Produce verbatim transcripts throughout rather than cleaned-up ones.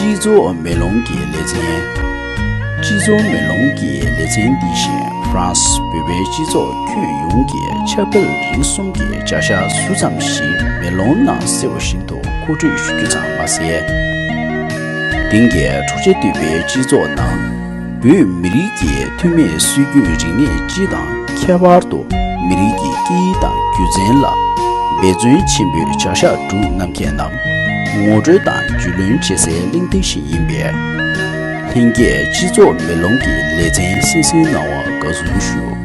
སྤྱི་ཚོགས་མེ་ལོང་གི་ལེ་ཚན། སྤྱི་ཚོགས་མེ་ལོང་གི་ལེ་ཚན་འདི་བཞིན་ཧྥ་རན་སི་བོད་པའི་སྤྱི་ཚོགས་ཁྱོན་ཡོངས་ཀྱི་ཕྱག་དཔེ་རིགས་གསུམ་གྱི་བྱ་གཞག་ཟུར་ཙམ་ཞིག་མེ་ལོང་ནང་གསལ་བ་བཞིན་དུ་མཁོ་སྤྲོད་ཞུ་རྒྱུ་ཙམ་མ་ཟད། དེང་གི་འཕྲུལ་ཆས་བཏུད་པའི་སྤྱི་ཚོགས་ནང་། བོད་མི་རིགས་ཀྱི་ཐོན་མིའི་སྲོལ་རྒྱུན་རིག་གནས་སྤྱི་དང་ཁྱད་པར་དུ་མི་རིགས་ཀྱི་སྐད་ཡིག་དང་སྒྱུ་རྩལ་ལ་འབད་བརྩོན་ཆེན་པོས་བྱ་གཞག་སྒྲུབ་གནང་མཁན་རྣམས་ངོ་སྤྲོད་དང་རྒྱུས་ལོན་བྱེད་སའི་གླེང་སྟེགས་ཤིག་ཡིན་པས། ལྷན་རྒྱས་སྤྱི་ཚོགས་མེ་ལོང་གི་ལེ་ཚན་གསན་གཟིགས་གནང་བར་དགའ་བསུ་ཞུ།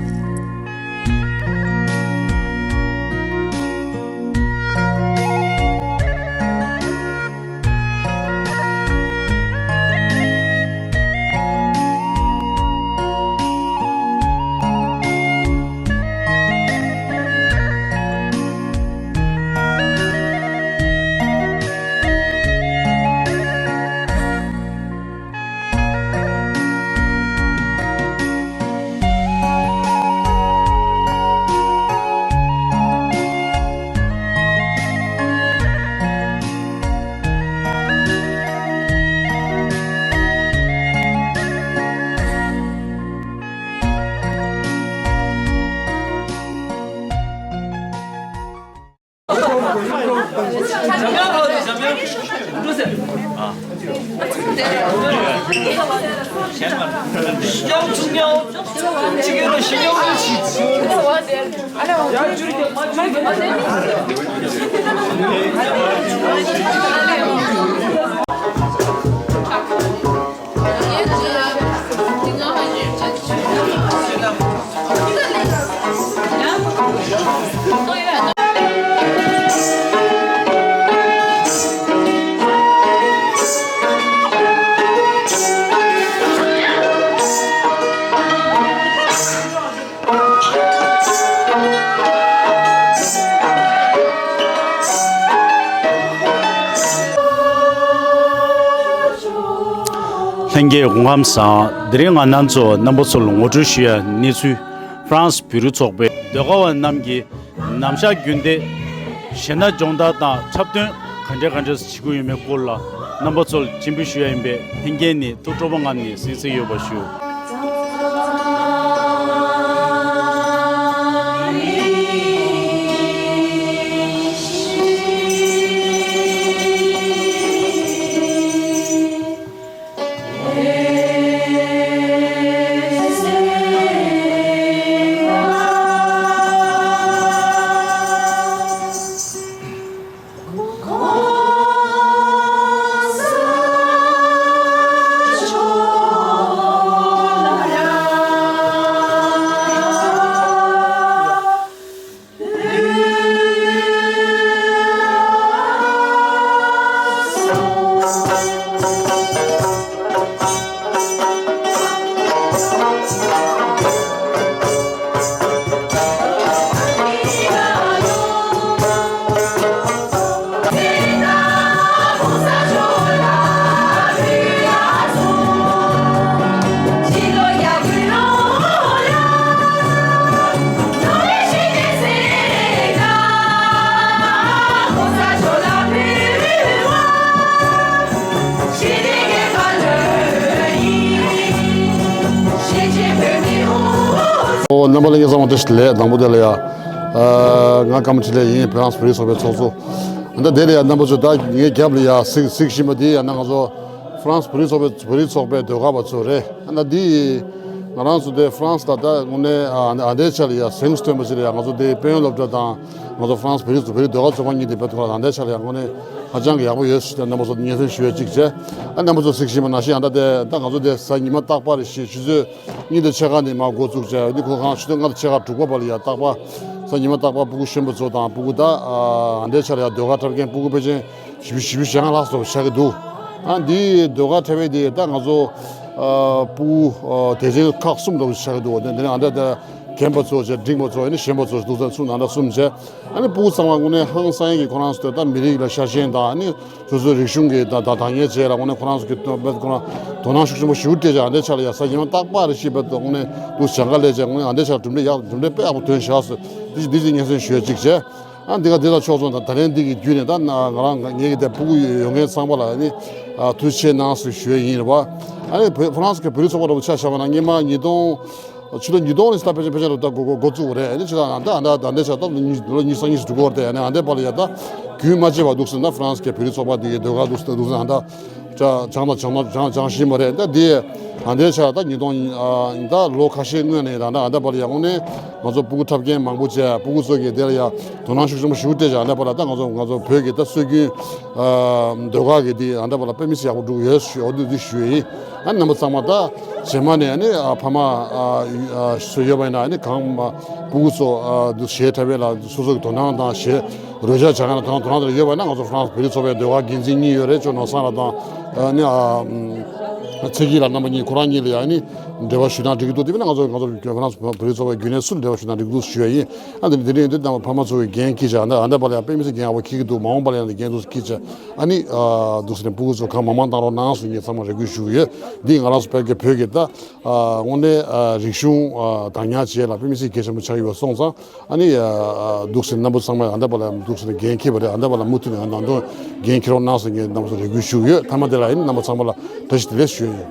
ལྷན་རྒྱས་སྐུ་ཁམས་བཟང་། དེ་རིང་ང་རང་ཚོ་རྣམ་པ་ཚོ་ལ་ངོ་སྤྲོད་ཞུ་ཡ་གནས་ཚུལ། ཧྥ་རན་སི་བོད་རིགས་ཚོགས་པའི་ཟློས་གར་བ་རྣམས་ཀྱིས་ནམ་ཞག་རྒྱུན་ལྡན་གཞས་སྣ་སྦྱོང་བརྡར་དང་འཁྲབ་སྟོན་ག་འདྲ་ག་འདྲ་བྱེད་ཀྱི་ཡོད་མེད་སྐོར་ལ་རྣམ་པ་ཚོ་ལ་སྤྱན་འབུལ་ཞུ་ཡ་ཡིན་པས། ལྷན་རྒྱས་ནས་ཐུགས་སྤྲོ་པོ་ངང་ནས་གཟིགས་གཟིགས་ཡོད་པ་ཞུ། ཨོ། རྣམ་པ་ལྷན་རྒྱས་ཚང་མ་བཀྲ་ཤིས་བདེ་ལེགས། དང་པོ་དེ་ལ་ཡ། ཨ། ང་ཀརྨ་འཕྲིན་ལས་ཡིན། ཧྥ་རན་སི་བོད་རིགས་ཚོགས་པའི་ཚོགས་གཙོ། ད་དེ་ལ་ཡ་རྣམ་པ་ཚོས་ད་ངའི་རྒྱབ་ལ་ཡ་གཟིགས་གཟིགས་བཞིན་པ་འདི་ཡ་ན་ང་ཚོ་ཧྥ་རན་སི་བོད་རིགས་ཚོགས་པའི་བོད་རིགས་ཚོགས་པའི་ཟློས་གར་བ་ཚོ་རེད། ཨ་ན་འདི་ང་རང་ཚོ་དེ་ཧྥ་རན་སི་ད་ད་དངོས་གནས་ཨ་ཨ་འདྲའི་ཆ་ལ་ཡ་གཟེངས་སུ་ཐོན་པ་ཞིག་རེད་ཡ། ང་ཚོ་དེ་དཔལ་ཡོན་སློབ་གྲྭ་དང་ང་ཚོ་ཧྥ་རན་སི་བོད་རིགས་བོད་རིགས་ཟློས་གར་ཚོགས་པ་གཉིས་དེ་བེད་ཐོག་ལ་ཨ་འདྲའི་ཆ་ལ་ཡ་དངོས་གནས་ཧ་ཅང་གི་ཡག་པོ་ཡོད་ཞེས་རྣམ་པ་ཚོ་སྙན་སེང་ཞུ་ཡ་གཅིག་བྱས། ཨ་རྣམ་པ་ཚོ་གཟིགས་བཞིན་པ་ནང་བཞིན་ཡང་ད་དེ་ད་ང་ཚོ་དེ་གཟའ་ཉི་མ་རྟག་པར་རེ་ཞིག་ཆུ་ཚོད་གཉིས་དང་ཕྱེད་ཀ་ནས་མར་འགོ་བཙུགས་བྱས་ནི་ཁོ་གང་ཆུ་ཚོད་ལྔ་དང་ཕྱེད་ཀ་དྲུག་པ་བར་ལ་ཡ་རྟག་པར་གཟའ་ཉི་མ་རྟག་པར་སྤུ་གུ་གཞོན་པ་ཚོ་དང་སྤུ་གུ་ད་ཨ་འདྲའི་ཆ་ལ་ཡ་ཟློས་གར་འཁྲབ་མཁན་སྤུ་གུ་ཕལ་ཆེར་བཞི་བཅུ་བཞི་བཅུ་ཞེ་ལྔ་ལྷག་ཙམ་ཆགས་ཀྱི་འདུག་ཨ་འདི་ཟློས་གར་འཁྲབ་པའི་འདི་ད་ང་ཚོ་ཨ་སྤུ་གུ་ཨ་དད་ཅན་ཁག་གསུམ་འདྲ་བོ་ཆགས་ཀྱི་འདུག་དེ་འདི་ནི་ཨ་འདྲ་ད་རྒན་པ་ཚོ་བྱས། འབྲིང་པ་ཚོ་ཨ་ནི་གཞོན་པ་ཚོ་འདུག་ཚན་གསུམ་ཨ་འདྲ་གསུམ་བྱས། ཨ་ནི་སྤུ་གུ་ཚང་མ་དངོས་གནས་ཧང་སང་གི་ཁོ་རང་ཚོ་ད་མི་རིགས་ལ་ཤ་ཞེན་དང་ཨ་ནི་སོ་སོའི་རིག་གཞུང་གི་ད་ད་དང་ངེས་བྱས་ལ་དངོས་གནས་ཁོ་རང་ཚོ་གི་དོ་དོ་སྣང་ཤུགས་ཆེན་པོ་ཞེ་པོ་སྤྲད་བྱས། ཨ་འདྲའི་ཆ་ལ་ཡ་གཟའ་ཉི་མ་རྟག་པར་རེ་ཞིག་བེད་དུ་དངོས་གནས་འདུག་སེ་གྲངས་ཀ་ལས་བྱས། དངོས་གནས་ཨ་འདྲའི་ཆ་ལ་གྲུབ་འབྲས་ཡག་གྲུབ་འབྲས་དཔེ་ཡག་པོ་ཐོན་བཞག་ཟེར། འདི་འདི་ཅིག་སྙན་སེང་ཞུ་ཡ་གཅིག་བྱས། ཨ་འདི་ག་འདི་དང་ཕྱོགས་མཚུངས་དང་ད་ལན་འདི་གི་བརྒྱུད་ནས་ད་ང་རང་ངེད་ཀྱི་དེ་ཕྲུ་གུ་ཡོད་མཁན་ཚང་མ་ལ་ནི་ཨ་ཐུགས་རྗེ་ཆེ་གནང་ཟེར་ཞུ་ཡས་ཡིན་རེད་བ། ཨ་ནི་བོད་ཧྥ་རན་སི་གི་བོད་རིགས་ཚོགས་པ་འདྲ་པོ་ཆ་བཞག་པ་ན་སྔོན་མ་ཉིས་སྟོང་ཕྱི་ལོ་ཉིས་སྟོང་ནས་ད་ཕལ་ཆེར་ཕལ་ཆེར་ད་འགོ་འགོ་འགོ་བཙུགས་པ་རེད། ཨ་ནི་ཕྱི་ལ་ད་ད་ད་འདྲ་ཆ་ད་ལོ་ཉིས་ལོ་ཉི་ཤུ་རྩ་གཉིས་སུ་འགྲོ་གི་ཡོད་རེད་དེ། ཨ་ནི་ཨ་འདྲ་པ་ལ་ཡ་ད་རྒྱུན་མ་ཆད་པ་འདུག་ཟེར་ན་ཧྥ་རན་སི་གི་བོད་རིགས་ཚོགས་པ་འདི་གི་ཟློས་གར་འདུག་ཟེར་འདུག་ཟེར་ན་ད། ཅང་ཅང་དང་ཅང་ཅང་ཅང་ཤེས་མ་རེད། ད་དེ་ཨ་འདྲའི་ཆ་ད་ཉིས་སྟོང་ཨ་ད་ལོ་ཁ་ཤས་སྔོན་ནས་ད་ད་ཨ་འདྲ་པ་ལ་ཡ་དངོས་གནས་ང་ཚོ་ཕྲུ་གུ་འཁྲབ་མཁན་མང་པོ་བྱས། ཕྲུ་གུ་ཚོ་གིས་དེ་ལ་ཡ་དོ་སྣང་ཤུགས་ཆེན་པོ་ཞིག་སྤྲད་བྱས། ཨ་འདྲ་པ་ལ་ད་ང་ཚོ་ང་ཚོ་བོད་ཀྱི་ད་སྲོལ་རྒྱུན་ཨ་ཟློས་གར་གྱི་དེ་ཨ་འདྲ་པ་ལ་དཔེ་མི་སྲིད་ཡག་པོ་འགྲོ་གི་ཡོད་ཞུ་འོ་དེ་དེ་ཞུ་ཡི་ཡིན། ཨ་རྣམ་པ་ཚང་མ་ད་རྗེས་མ་ནས་ཨ་ནི་ཨ་ཕ་མ་ཨ་ཨ་སུ་ཡོད་པ་ཡིན་ན་ཨ་ནི་གང་མ་ཕྲུ་གུ་ཚོ་ཨ་དེ་གཞས་འཁྲབ་པའི་ལ་སོ་སོ་གི་དོ་སྣང་དང་གཞས་རོལ་ཆ་སྦྱང་ཡ་ལ་དང་དོ་སྣང་དེ་ཡོད་པ་ན། ང་ཚོ་ཧྥ་རན་སི་བོད་རིགས་ཚོགས་པའི་ཟློས་གར་འགན་འཛིན་གཉིས་ཡོད་རེད། ཅོ་ནོར་བཟང་ལགས་དང་ཨ་ནི་ཨ་ཚེ་སྐྱིད་ལགས་རྣམ་པ་གཉིས་ཁོ་རང་གཉིས་ལ་ཡང་ནི་འབྲེལ་བ་ཞུ་སྟངས་འགྲིག་གི་འདུག་དེ་བས་ན་ང་ཚོ་ང་ཚོ་ཧྥ་རན་སི་བོད་རིགས་ཚོགས་པའི་རྒྱུན་ལས་སུ་འབྲེལ་བ་ཞུ་སྟངས་འགྲིག་གི་འདུག་ཞུ་ཡ་ཡིན། ཨ་དེ་དེ་རིང་འདི་ལྟ་བུ་ཕ་མ་ཚོ་གི་འགན་འཁྱེར་བྱས། ཨ་འདྲ་ཨ་འདྲ་པ་ལ་ཡང་དཔེ་མི་སྲིད་འགན་ཡག་པོ་འཁྱེར་གི་འདུག་མ་འོངས་པ་ལ་ཡང་འགན་འདུག་སེ་འཁྱེར་བྱས། ཨ་ནི་ཨ་འདུག་སེ་ནས་ཕྲུ་གུ་ཚོ་གང་མང་མང་བཏང་རོགས་གནང་ཟེར་ངས་ཚང་མ་རེ་སྐུལ་ཞུ་གི་ཡོད། འདི་ང་རང་ཚོ་བོད་ཀྱི་བོད་ཀྱི་ད། ཨ་དངོས་གནས་ཨ་རིག་གཞུང་ཨ་དར་ཉར་བྱེད་ལ་དཔེ་མི་སྲིད་གལ་ཆེན་པོ་ཆགས་ཡོད་པ་སོང་ཙང་། ཨ་ནི་ཨ་འདུག་སེ་རྣམ་པ་ཚང་མས་ཨ་འདྲ་པ་ལ་འདུག་སེ་འགན་འཁྱེར་བ་རེད། ཨ་འདྲ་པ་ལ་མུ་མཐུད་ནས་ནང་དོན་འགན་འཁྱེར་རོགས་གནང་ཟེར་ངས་རྣམ་པ་ཚོ་རེ་སྐུལ་ཞུ་གི་ཡོད། མཐའ་མ་དེ་ལ་ཨ་ནི་རྣམ་པ་ཚང་མ་ལ་བཀྲ་ཤིས་བདེ་ལེགས་ཞུ་ཡ་ཡིན།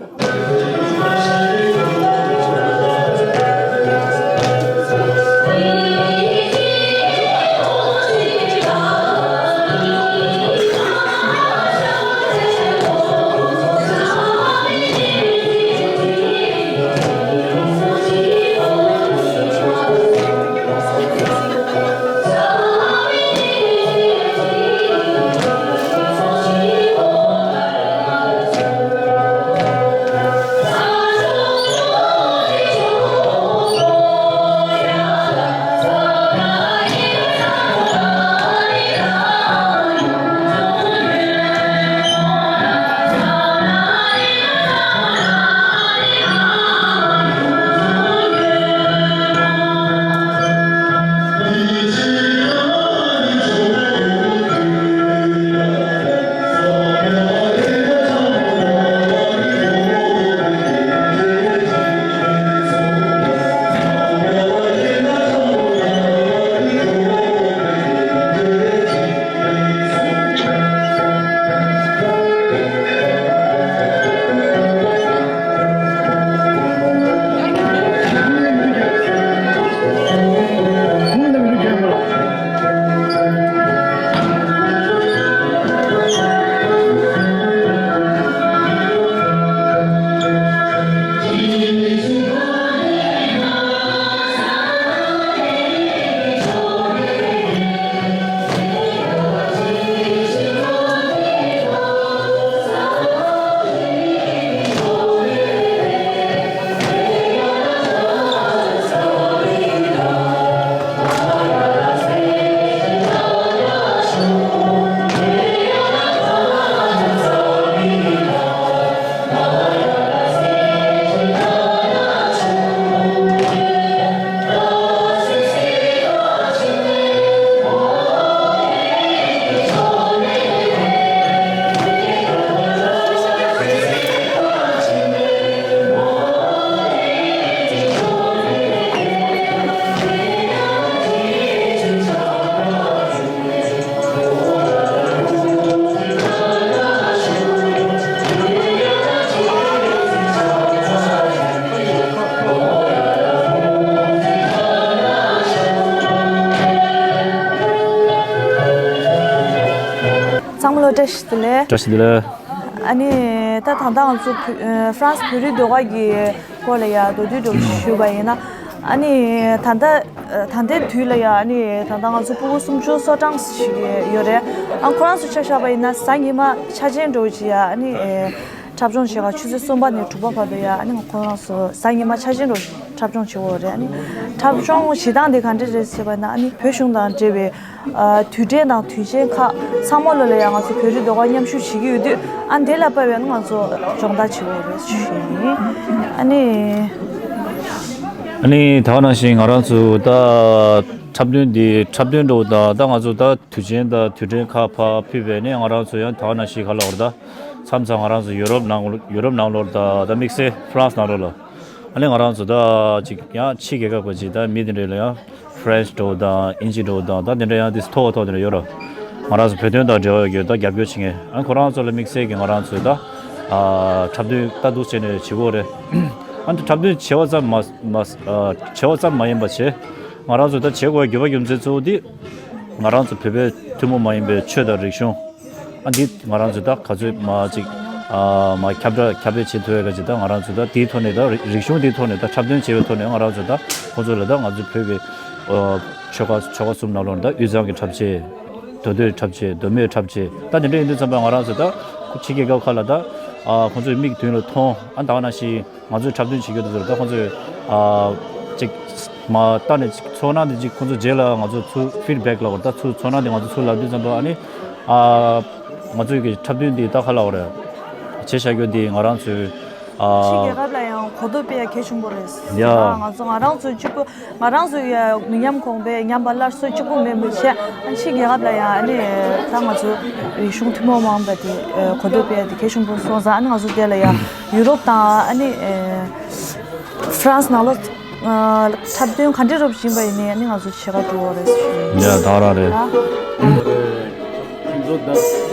ཚང་མ་ལ་བཀྲ་ཤིས་བདེ་ལེགས། བཀྲ་ཤིས་བདེ་ལེགས། ཨ་ནི་ད་ད་ལྟ་ང་ཚོ་བོད་ཨ་ཧྥ་རན་སི་བོད་རིགས་ཟློས་གར་གྱི་སྐོར་ལ་ཡ་མདོར་བསྡུས་འདྲ་པོ་ཞུས་པ་ཡིན་ན། ཨ་ནི་ད་ལྟ་ད་ལྟའི་དུས་ལ་ཡ་ཨ་ནི་ད་ལྟ་ང་ཚོ་ཕྲུ་གུ་སུམ་ཅུ་སོ་གྲངས་ཤིག་ཡོད་རེད། ཨ་ཁོ་རང་ཚོ་ཆ་བཞག་པ་ཡིན་ན་གཟའ་ཉི་མ་འཆར་ཅན་འདྲ་པོ་ཅིག་ཡ་ཨ་ནི་འཁྲབ་སྦྱོང་བྱེད་ག་ཆུ་ཚོད་གསུམ་པ་ནས་དྲུག་པ་བར་དུ་ཡ་ཨ་ནི་ཁོ་རང་ཚོ་གཟའ་ཉི་མ་འཆར་ཅན་འདྲ་པོ་འཁྲབ་སྦྱོང་བྱེད་ཀྱི་ཡོད་རེད། ཨ་ནི་འཁྲབ་སྦྱོང་བྱེད་སྟངས་དེ་ག་འདྲ་རེད་ཟེར་བ་ཡིན་ན། ཨ་ནི་བོད་གཞུང་དང་འབྲེལ་བའི་ཨ་དུས་དྲན་དང་དུས་ཆེན་ཁག་ཚང་མ་ལོ་ལ་ཡང་ང་ཚོ་བོད་རིགས་ཟློས་གར་མཉམ་ཞུགས་བྱེད་ཀྱི་ཡོད་དུས། ཨ་འདི་ལ་དཔག་པའི་ང་ཚོ་སྦྱོང་བརྡར་བྱེད་དགོས་རེད་ཞུ་ཡིན། ཨ་ནི། ཨ་ནི་ད་ག་ནང་བཞིན་ང་རང་ཚོ་ད་འཁྲབ་སྟོན་འདི་འཁྲབ་སྟོན་འདྲ་པོ་དང་། ད་ང་ཚོ་ད་དུས་ཆེན་དང་དུས་དྲན་ཁག་ཕར་ཕུད་པའི་ནས་ང་རང་ཚོ་ཡང་ད་ག་ནང་བཞིན་ག་ལབ་དགོས་རེད། ད་མཚམས་མཚམས་ང་རང་ཚོ་ཡུ་རོབ་ནང་ཡུ་རོབ་ནང་ལོགས་ད་ད་དམིགས་བསལ་ཧྥ་རན་སི་ནང་ལོགས་ལ། ཨ་ནི་ང་རང་ཚོ་ད་ཅིག་ཡང་ཕྱི་རྒྱལ་ཁབ་ཀྱི་ཅིག་ད་མི་དེ་འདྲ་ལ་ཡང་ French འདྲ་བོ་དང་ཨིན་ཇི་འདྲ་བོ་དང་ད་དེ་འདྲ་ཡང་དེ་མཐོ་བ་མཐོ་དེ་འདྲ་ཡོད་ར། ང་རང་ཚོ་བོད་དོན་དང་འབྲེལ་བ་ཡོད་རྒྱུ་ད་རྒྱབ་སྐྱོར་བྱེད་མཁན་ཨ་ཁོ་རང་ཚོ་ལ་དམིགས་བསལ་གྱི་ང་རང་ཚོས་ད་ཨ་འཁྲབ་སྟོན་ད་འདུག་བྱས་ནས་བྱེད་དགོས་རེད། ཨ་འཁྲབ་སྟོན་བྱེད་པ་ཙམ་མ་མ་ཨ་བྱེད་པ་ཙམ་མ་ཡིན་པ་བྱས་ང་རང་ཚོ་ད་བྱེད་དགོས་རྒྱུ་བ་རྒྱུ་མཚན་གཙོ་བོ་དེ་ང་རང་ཚོ་བོད་པའི་ཐུན་མོང་མ་ཡིན་པའི་ཆོས་དང་རིག་གཞུང་། ཨ་འདི་ང་རང་ཚོ་ད་ག་ཚོད་མ་ཅིག་ཨ་མ་ཁྱབ་བསྒྲགས་ཁྱབ་སྤེལ་བྱེད་ཐུབ་ཡ་ག་ཅིག་ད་ང་རང་ཚོ་ད་དེའི་ཐོག་ནས་ད་རིག་རིག་གཞུང་དེའི་ཐོག་ནས་ད་འཁྲབ་སྟོན་བྱེད་པའི་ཐོག་ནས་ང་རང་ཚོ་ད་ཁོང་ཚོ་ལ་ད་ང་ཚོ་བོད་ཀྱི་ཨ་ཆོལ་ཁ་ཆོལ་ཁ་གསུམ་ནང་ལོགས་ནས་ད་དབུས་གཙང་གི་འཁྲབ་ཆས། མདོ་སྟོད་འཁྲབ་ཆས། མདོ་སྨད་འཁྲབ་ཆས། ད་དེ་འདྲ་ཡིན་དུས་ཙམ་པ་ང་རང་ཚོ་ད་ཕྱི་རྒྱལ་ཁབ་ཁག་ལ་ད་ཨ་ཁོང་ཚོའི་མིག་མདུན་ལ་མཐོང་ཨ་ད་ག་ནང་བཞིན། ང་ཚོས་འཁྲབ་སྟོན་བྱེད་རྒྱུ་དེ་ཚོར་ད་ཁོང་ཚོས་ཨ་ཅིག་མ་ལྟ་ནས་ཅིག་ཚོར་སྣང་དེ་ཅིག་ཁོང་ཚོ་རྗེས་ལ་ང་ཚོ་ཚུར་ཕིཌ་བེག་ལབ་པར་ད་ཚུར་ཚོར་སྣང་དེ་ང་ཚོ་ཚུར་ལབ་དུས་ཙམ་པ་ཨ་ནི་ཨ་ང་ཚོའི་གི་འཁྲབ་སྟོན་འདི་ད་ག་ལབ་དགོས་རེད། བྱས་བཞག་རྒྱུ་འདི་ང་རང་ཚོའི་ཕྱི་ཨ་རྒྱལ་ཁབ་ལ་ཡང་གོ་རྟོགས་སྤེལ་ཡ་གལ་ཆེན་པོ་རེད། ཡ། ང་ཚོ་ང་རང་ཚོ་གཅིག་པུ་ང་རང་ཚོ་ཡ་མི་ཉམས་གོང་འཕེལ་ཉམས་པ་སླར་གསོ་གཅིག་པུ་མིན་པ་བྱས་ཨ་ཕྱི་རྒྱལ་ཁབ་ལ་ཡང་ཨ་ནི་ད་ང་ཚོ་རིག་གཞུང་ཐུན་མོང་མ་ཡིན་པ་དེ་གོ་རྟོགས་སྤེལ་ཡ་དེ་གལ་ཆེན་པོ་སོང་ཙང་ཨ་ནི་ང་ཚོ་དེ་ལ་ཡ། ཡུ་རོབ་དང་ཨ་ནི་ཨེ་ཧྥ་རན་སི་ནང་ལོགས་ཨ་འཁྲབ་སྟོན་ག་འདྲ་རོབ་བྱིན་པ་ཡིན་ནའི་ཨ་ནི་ང་ཚོ་ཕྱེད་ཀ་འགྲོ་བ་རེད་ཟེར་ཞུ་ཡ། ཡ་ད་རང་རེད། ཨ། ཁྱེད་ཚོ་ད་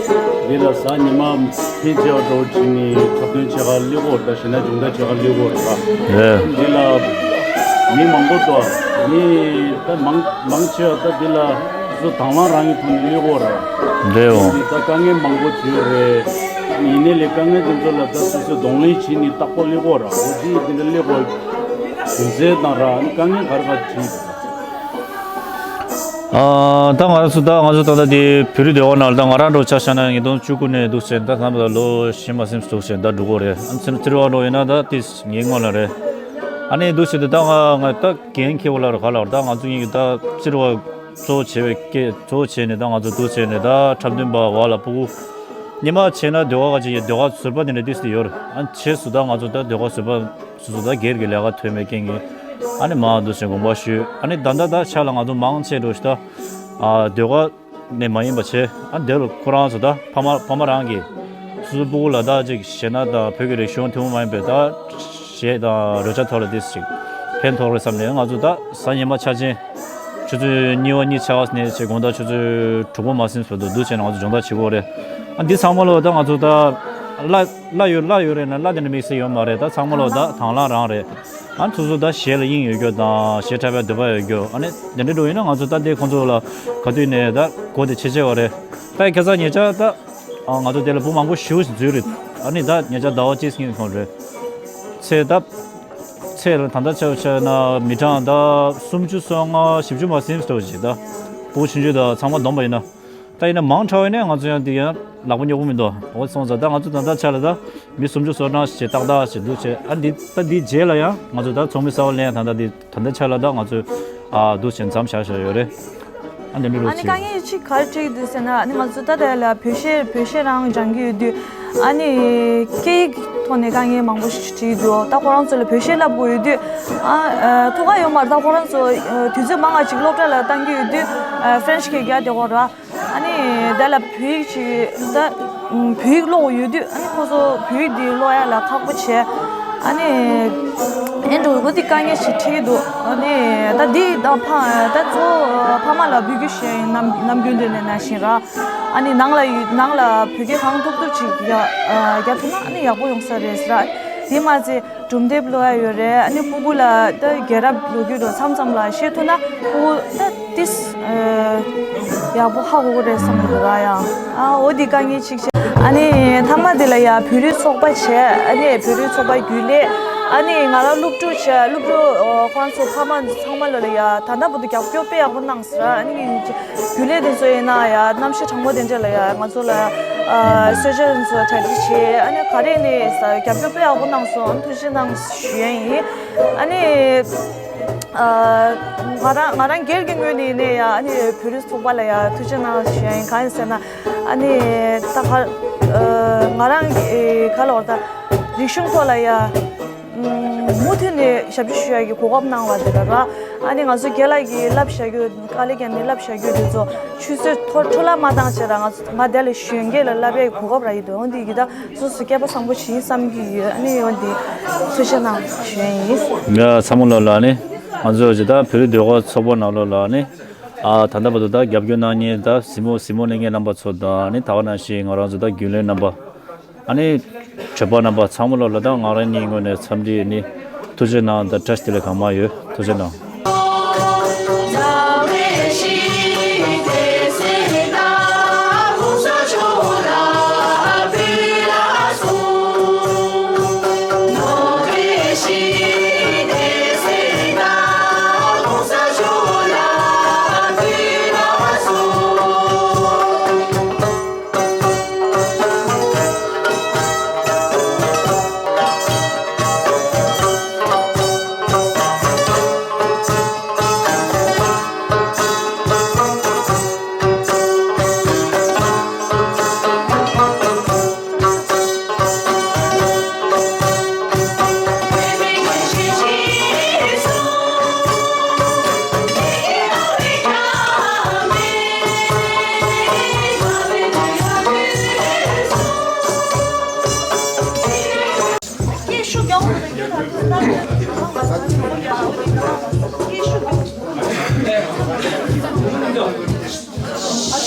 འདི་ལ་གཟའ་ཉི་མ་ཕན་ཆེ་བ་འགྲོ་བྱིན་ནི་འཁྲབ་སྟོན་ཕྱེད་ཀ་སླེབས་ཀྱི་ཡོད་རེད་ད་གཞན་ན་སྦྱོང་བརྡར་ཕྱེད་ཀ་སླེབས་ཀྱི་ཡོད་རེད་ད། རེད། འདི་ལ་མི་མང་པོ་འདུག་ཨ་ནི་ད་མང་མང་ཆེ་བ་ད་འདི་ལ། སོ་སོ་དང་བླངས་རང་གི་ཐོག་ནས་སླེབས་ཀྱི་ཡོད་རེད། རེད་འོང་། ད་དཀའ་ངལ་མང་པོ་བྱུང་ཡོད་རེད། ཡིན་ནའི་ལས་དཀའ་ངལ་དེ་ཚོ་ལ་ད་སོ་སོས་གདོང་ལེན་བྱས་ནས་རྟག་པར་སླེབས་ཀྱི་ཡོད་རེད། འོ་དེ་ཡིན་དེ་འདྲ་སླེབས་དགོས་རྒྱུ་མཚན་དང་ར་དཀའ་ངལ་ག་རེ་ག་རེ་བྱུང་ཡོད། ཨ་ད་ང་རང་ཚོ་ད་ང་ཚོ་ད་ལྟ་དེ་བོད་རིགས་སྡེ་བ་ནང་ལ་ད་ང་རང་འདྲ་ཆ་བཞག་ན་ཉིས་སྟོང་བཅུ་དགུ་ནས་འདུག་བྱས་ད་ཐམ་པ་ལོ་བཞི་མ་ཟིན་འདུག་བྱས་ད་འགྲོ་གི་ཡོད་རེད། ཨ་ཚེ་ཚེ་རིང་བ་འདྲ་ཡིན་ན་ད་དེ་ངའི་སྔོན་ལ་རེད། ཨ་ནི་འདུག་བྱས་དུས་ད་ང་ང་ད་འགན་འཁྱེར་བ་ལ་ར་ག་ལ་བར་ད་ང་ཚོ་གཉིས་ཀྱི་ད་ཚེ་རིང་བ། གཙོ་བོ་བྱས་པའི་སྐད་གཙོ་བོ་བྱས་ནས་ད་ང་ཚོ་འདུག་བྱས་ནས་ད་འཁྲབ་སྟོན་པ་བ་ལ་སྤུ་གུ། ཉི་མ་བྱས་ན་ཟློས་གར་ག་ཅིག་ཡིན་ཟློས་གར་ཟུར་པ་དེ་འདྲ་ཏིས་ཏི་ཡོད་རེད། ཨ་བྱས་སུ་ད་ང་ཚོ་ད་ཟློས་གར་ཟུར་པ་སུ་སུ་ད་སྒེར་གྱི་ལས་ཀ་ཐོན་པའི་རྐྱེན་གྱིས་ཨ་ནི་མ་འདུག་བྱས་དགོངས་པ་ཞུས། ཨ་ནི་ད་ད་ད་ཆ་ལ་ང་ཚོ་མང་ཆེ་འགྲོ་ཞིག་ད་ཨ་ཟློས་གར་ནས་མ་ཡིན་པ་བྱས་ཨ་འདི་ལ་ཁོ་རང་ཚོ་ད་ཕ་མ་ཕ་མ་རང་གིས་སུ་སུ་སྤུ་གུ་ལ་ད་ཅིག་གཞས་སྣ་དང་བོད་ཀྱི་རིག་གཞུང་ཐུན་མོང་མ་ཡིན་པའི་ད། གཞས་དང་རོལ་ཆ་ཐོག་ལ་ཏིས་ཅིག་ཕན་ཐོགས་རེད་བསམ་ནས་ང་ཚོ་ད་གཟའ་ཉི་མ་འཆར་ཅན། ཆུ་ཚོད་གཉིས་པ་གཉིས་ཆ་བ་ནས་བྱས་དགོང་དག་ཆུ་ཚོད་དྲུག་པ་མ་ཟིན་བར་དུ་འདུག་བྱས་ནས་ང་ཚོ་སྦྱོང་བརྡར་བྱེད་དགོས་རེད། ཨ་འདི་ཚང་མ་ལོ་ད་ང་ཚོ་ད་གླ་གླ་ཡོད་གླ་ཡོད་རེད་ན་གླ་དེ་འདྲ་དམིགས་བསལ་ཡོད་མ་རེད། ད་ཚང་མ་ལོ་ད་དང་བླངས་རང་རེད། ཨ་སོ་སོ་ད་གཞས་ལ་དབྱིངས་ཡོད་རྒྱུ་དང་གཞས་འཁྲབ་པའི་འདོད་པ་ཡོད་རྒྱུ་ཨ་ནི་དེ་འདྲ་འགྲོ་ཡིན་ན་ང་ཚོ་ད་འདི་ཁོང་ཚོ་ལ་ག་དུས་ནས་ད་གོ་དེ་ཆེ་ཆེ་བ་རེད། ད་ཁ་སང་ཉེ་ཆར་ད། ཨ་ང་ཚོ་དེ་ལ་བུ་མང་པོ་ཞེ་པོ་ཞིག་འཛུལ་རེད། ཨ་ནི་ད་ཉེ་ཆར་ཟླ་བ་གཅིག་སྔོན་ཁོང་རེད། ཚེ་ད། ཚེ་ལ་ད་ལྟ་ཆ་བཞག་ན་མི་གྲངས་ད་སུམ་ཅུ་སོ་ལྔ་བཞི་བཅུ་མ་ཟིན་འགྲོ་ཞིག་ད། བུ་ཆུང་ཆུང་ད་ཚང་མ་བསྡོམས་པ་ཡིན་ན། ད་ཡིན་ན་མང་དྲགས་ཡིན་ན་ང་ཚོ་ཡང་དེ་ཡང་ལག་པ་རྙོག་པོ་མི་འདུག་འོ་སོང་ཙང་ད་ང་ཚོ་ད་ལྟ་ཆ་ལ་ད་མི་སུམ་ཅུ་སོ་ལྔ་ཞིག་ཏག་ཏག་ཞིག་འདུག་བྱས་ཨ་འདི་ད་འདི་རྗེས་ལ་ཡང་ང་ཚོ་ད་ཚོགས་མི་གསར་པ་ལེན་ཡང་ད་ལྟ་འདི། ད་ལྟའི་ཆ་ལ་ད་ང་ཚོས་ཨ་འདུག་བྱས་མཚམས་བཞག་བཞག་ཡོད་རེད། ཨ་འདི་འདྲ་ཨ་ནི་དཀའ་རུ་ངལ་གཅིག་ག་རེ་འཕྲད་ཀྱི་འདུག་ཟེར་ན་ཨ་ནི་ང་ཚོ་ད་ལྟ་ལ་བོད་གཞས་བོད་གཞས་རང་སྦྱང་གི་ཡོད་དུས་ཨ་ནི་སྐད་ཡིག་ཐོག་ནས་དཀའ་ངལ་མང་པོ་ཞིག་འཕྲད་ཀྱི་འདུག་ད་ཁོ་རང་ཚོ་ལ་བོད་གཞས་བསླབ་དགོས་ཡོད་དུས་ཨ་ཐུགས་ཁག་ཡོད་མ་རེད། ད་ཁོ་རང་ཚོ་དུས་ཚོད་མང་བ་ཅིག་སློབ་གྲྭ་ལ་བཏང་གི་ཡོད་དུས་ཨ་ཧྥ་རན་སི་སྐད་རྒྱག་བདེ་བོ་ར། ཨ་ནི་དེ་ལ་བོད་ཡིག་ཅིག་ད་བོད་ཡིག་ཀློག་ཡོད་དུས་ཨ་ནི་ཁོ་ཚོ་བོད་ཡིག་འདི་ཀློག་ཡ་ལ་ཁག་པོ་བྱས། ཨ་ནི་ཨེ་འགྲོ་འོ་འདི་དཀའ་ངལ་ཞིག་འཕྲད་ཀྱི་འདུག་ཨ་ནི་ད་འདི་ད་ཕ་ད་གཙོ་བོ་ཕ་མ་ལ་འབོད་སྐུལ་ཞུ་ཡ་ཡིན། ནམ་ནམ་རྒྱུན་དུ་ནས་ནང་བཞིན་ར། ཨ་ནི་ནང་ལ་ཡོད་ནང་ལ་བོད་སྐད་གང་ཐུབ་ཐུབ་ཅིག་རྒྱག་རྒྱག་ཐུབ་ན་ཨ་ནི་ཡག་པོ་ཡོང་ས་རེད་ཟེར་ར། དེ་མ་ཚད། སྒྲུང་དེབ་ཀློག་ཡ་ཡོད་རེད། ཨ་ནི་སྤུ་གུ་ལ་ད་རྒྱལ་རབས་ལོ་རྒྱུས་དང་མཚམས་མཚམས་ལ་བཤད་ཐུབ་ན་སྤུ་གུ་ད་ཏིས་ཡག་པོ་ཧ་གོ་གི་རེད་བསམ་གི་འདུག་ར་ཡ། ཨ་འོ་འདི་དཀའ་ངལ་གཅིག་བྱས། ཨ་ནི་མཐའ་མ་འདི་ལ་ཡ་བོད་རིགས་ཚོགས་པ་བྱས། ཨ་ནི་བོད་རིགས་ཚོགས་པ་རྒྱུན་ལས། ཨ་ནི་ང་རང་སློབ་ཕྲུག་བྱས། སློབ་ཕྲུག་ཁོ་རང་ཚོ་ཕ་མ་ཚང་མ་ལ་ལ་ཡ་ད་ལྟ་བར་དུ་རྒྱབ་སྐྱོར་དཔེ་ཡག་པོ་གནང་ཟེར། ཨ་ནི་རྒྱུན་ལས་དེ་ཚོ་ཡིན་ན་ཡ་གནམ་གཤིས་གྲང་མོ་དེ་འདྲ་ལ་ཡ་ང་ཚོ་ལ་ཨ་གསོལ་ཇ་དེ་ཚོ་གྲ་སྒྲིག་བྱས། ཨ་ནི་ག་རེ་ནས་རྒྱབ་སྐྱོར་དཔེ་ཡག་པོ་གནང་སོང་། ཨ་ནི་ཐུགས་རྗེ་གནང་ཞུ་ཡ་ཡིན། ཨ་ནི་ཨ་ང་རང་ང་རང་སྒེར་གྱི་ངོས་ནས་ནས་ཡ་ཨ་ནི་བོད་རིགས་ཚོགས་པ་ལ་ཡ་ཐུགས་རྗེ་གནང་ཞུ་ཡ་ཡིན། གང་ཡིན་ཟེར་ན་ཨ་ནི་ད་ག་ཨ་ང་རང་གི་ག་ལ་བར་ད་རིག་གཞུང་ཐོག་ལ་ཡ། མུ་མཐུད་ནས་ཞབས་ཕྱི་ཞུ་ཡ་གི་གོ་སྐབས་གནང་བ་དེ་ལ་ར། ཨ་ནི་ང་ཚོ་རྒན་ལགས་ཀྱིས་བསླབ་བྱ་རྒྱུ་དཀའ་ལས་བརྒྱབ་ནས་བསླབ་བྱ་རྒྱུ་དེ་ཚོ་ཆུད་ཟོས་འཕྲོ་འཕྲོ་བརླག་མ་བཏང་བྱས་ར། ང་ང་དེ་ལ་གཞོན་སྐྱེས་ལ་བསླབ་ཡ་གི་གོ་སྐབས་རག་གི་འདུག་འོན་ཏེ་ཡི་ད་སོ་སོ་སྐལ་པ་བཟང་པོ་ཞིག་ཡིན་བསམ་གྱི་ཡོད། ཨ་ནི་འོན་ཏེ་ཐུགས་རྗེ་གནང་ཞུ་ཡ་ཡིན། ཡ་ཚང་མ་ལོ་ལ་ནི་ ང་ཚོ་ཇི་ལྟར་བོད་རིགས་ཟློས་གར་ཚོགས་པ་ནང་ལོགས་ལ་ནི། ཨ་ད་ལྟ་བར་དུ་ད་རྒྱབ་སྐྱོར་གནང་མཁན་ད་གཟིགས་མོ་གཟིགས་མོ་ལེན་མཁན་རྣམ་པ་ཚོ་དང་ནི་ད་ག་ནང་བཞིན་ང་རང་ཚོ་ད་རྒྱུན་ལས་རྣམ་པ། ཨ་ནི་གྲོགས་པོ་རྣམ་པ་ཚང་མ་ལོ་ལ་ད་ང་རང་ཉིད་ངོས་ནས་འཚམས་འདྲི་ནི་ཐུགས་རྗེ་གནང་དང་བཀྲ་ཤིས་བདེ་ལེགས་གང་མང་ཡོད། ཐུགས་རྗེ་གནང་།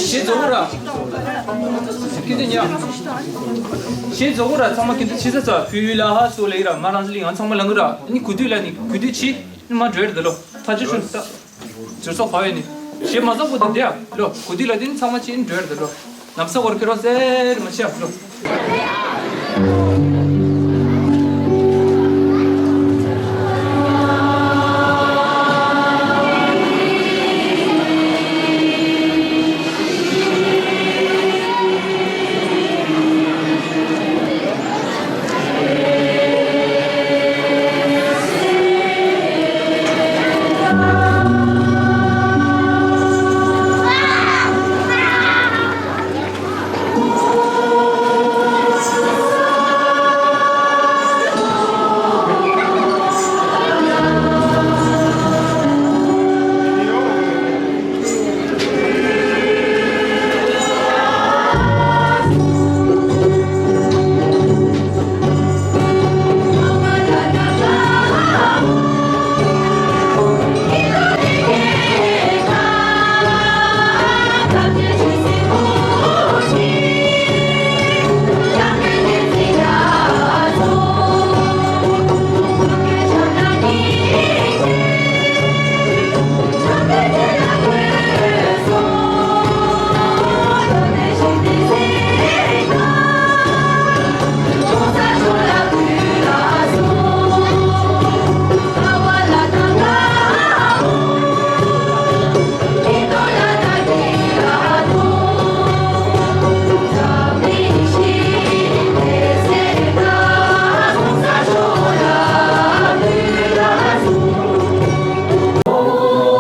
ཞེས་རྫོགས་ར། ཀི་འདི་ཉ། ཞེས་རྫོགས་ར་ཚང་མ་ཀི་འདི་ཕྱི་ས་ཚ་ཕུ་ལ་ཧ་སོ་ལེ་ར་མ་རང་སི་ལི་ང་ཚང་མ་ལང་གི་ར་ནི་གུ་དུས་ལ་ནི་གུ་དུས་ཕྱི་ནི་མ་འགྲོ་ཡར་ད་ལོ་ཐ་ཆུ་ཤུ་ད། ཇུར་སོག་ཕ་བེ་ནི་ཞེས་མ་ཚོགས་གུ་དུ་དེ་ཡ་ལོ་གུ་དུས་ལ་དེ་ནི་ཚང་མ་ཕྱི་ནི་འགྲོ་ཡར་ད་ལོ། ནམ་ས་བར་ཁེ་རོ་ཟེར་མ་ཤེས་ལོ།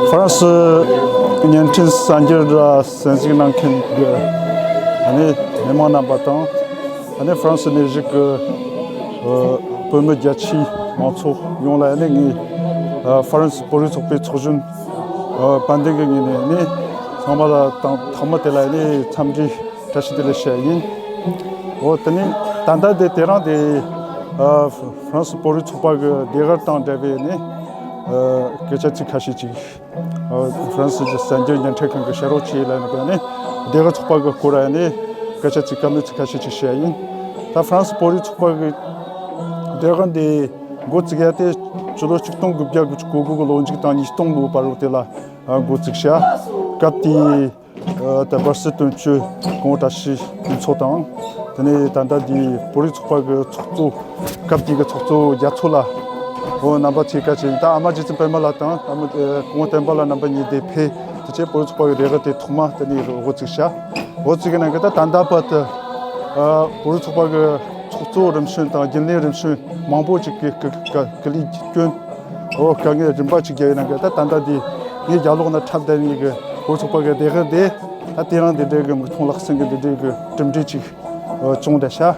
ཧྥ་རན་སི་བརྙན་འཕྲིན་གསར་འགྱུར་གསན་གཟིགས་གནང་མཁན་གྱི་ཨ་ནི་མི་མང་རྣམ་པ་དང་། ཨ་ནི་ཧྥ་རན་སི་ནས་བཞུགས་ཀྱི་ཨ་བོད་མི་རྒྱ་ཆེའི་མང་ཚོགས་ཡོངས་ལ་ཨ་ནི་ངས་ཨ་ཧྥ་རན་སི་བོད་རིགས་ཚོགས་པའི་ཚོགས་གཞོན་ཨ་དཔལ་ལྡན་གྱི་ངོས་ནས་ཨ་ནི་ཚང་མ་ལ་དང་ཐོག་མ་དེ་ལ་ཨ་ནི་འཚམས་འདྲི་བཀྲ་ཤིས་བདེ་ལེགས་ཞུ་ཡ་ཡིན། འོ་དེ་ནི་ད་ལྟ་དེ་དེ་རིང་དེ་ཨ་ཧྥ་རན་སི་བོད་རིགས་ཚོགས་པ་གི་ལས་ཀ་དང་འབྲེལ་བའི་ཨ་ནི་ཨ་སྐད་ཆ་ཚིག་ཁ་ཤས་ཅིག་ཧྥ་རན་སི་གི་གསར་འགྱུར་བརྙན་འཕྲིན་ཁང་གི་ཕྱག་རོགས་ཆེད་ལ་ནི་ག་ནི་སྡེ་ཁག་ཚོགས་པ་གི་སྐོར་ལ་ནི་སྐད་ཆ་ཚིག་བཀའ་མོལ་ཚིག་ཁ་ཤས་ཅིག་བཤད་ཡིན། ད་ཧྥ་རན་སི་བོད་རིགས་ཚོགས་པ་གི་སྡེ་ཁག་འདི་འགོ་བཙུགས་ཡ་དེ་ཕྱི་ལོ་ཆིག་སྟོང་དགུ་བརྒྱ་དགུ་བཅུ་གོ་དགུ་གི་ལོ་མཇུག་དང་ཉིས་སྟོང་ལོའི་བར་དུ་དེ་ལ་འགོ་བཙུགས་ཤག་སྐབས་དེའི་ད་བར་སྲིད་དོན་གཅོད་གོང་བཀྲ་ཤིས་ཕུན་ཚོགས་དང་། དེ་ནས་ད་ལྟ་འདི་བོད་རིགས་ཚོགས་པ་གི་ཚོགས་གཙོ། སྐབས་དེ་གི་ཚོགས་གཙོ་རྒྱ་མཚོ་ལགས། འོ་རྣམ་པ་ཚོས་བཀའ་བྱིན། ད་ཨ་མ་རྗེ་བཙུན་པད་མ་ལགས་དང་ཨ་མ་ཨེ་སྐུ་ངོ་བསྟན་པ་ལགས་རྣམ་པ་གཉིས་དེ་ཕེབས། དེ་བྱས་བོད་རིགས་ཚོགས་པ་གི་ལས་ཀ་དེ་ཐོག་མ་དེ་ནས་འགོ་བཙུགས་ཤག་འགོ་བཙུགས་ཀྱི་ནང་གི་ད་ད་ལྟ་བར་དུ་ཨ་བོད་རིགས་ཚོགས་པ་གི་ཚོགས་གཙོ་རིམ་བྱོན་དང་རྒྱུན་ལས་རིམ་བྱོན་མང་པོ་ཅིག་གི་སྐུ་སྐུ་སྐུ་ལུས་བསྐྱོན། འོ་དཀའ་ངལ་རིམ་པ་ཅིག་བརྒྱབ་ཡོད་ནང་གི་ད་ད་ལྟ་འདི་ངས་རྒྱབ་ལོགས་ན་འཁྲབ་བསྡད་མཁན་གྱི་བོད་ཚོགས་པ་གི་སྡེ་ཁག་འདི་ད་དེ་རིང་འདི་འདྲའི་གི་མིག་མཐོང་ལག་ཟིན་གྱི་འདི་འདྲའི་གི་གྲུབ་འབྲས་ཅིག་བྱུང་བསྡད་ཤག་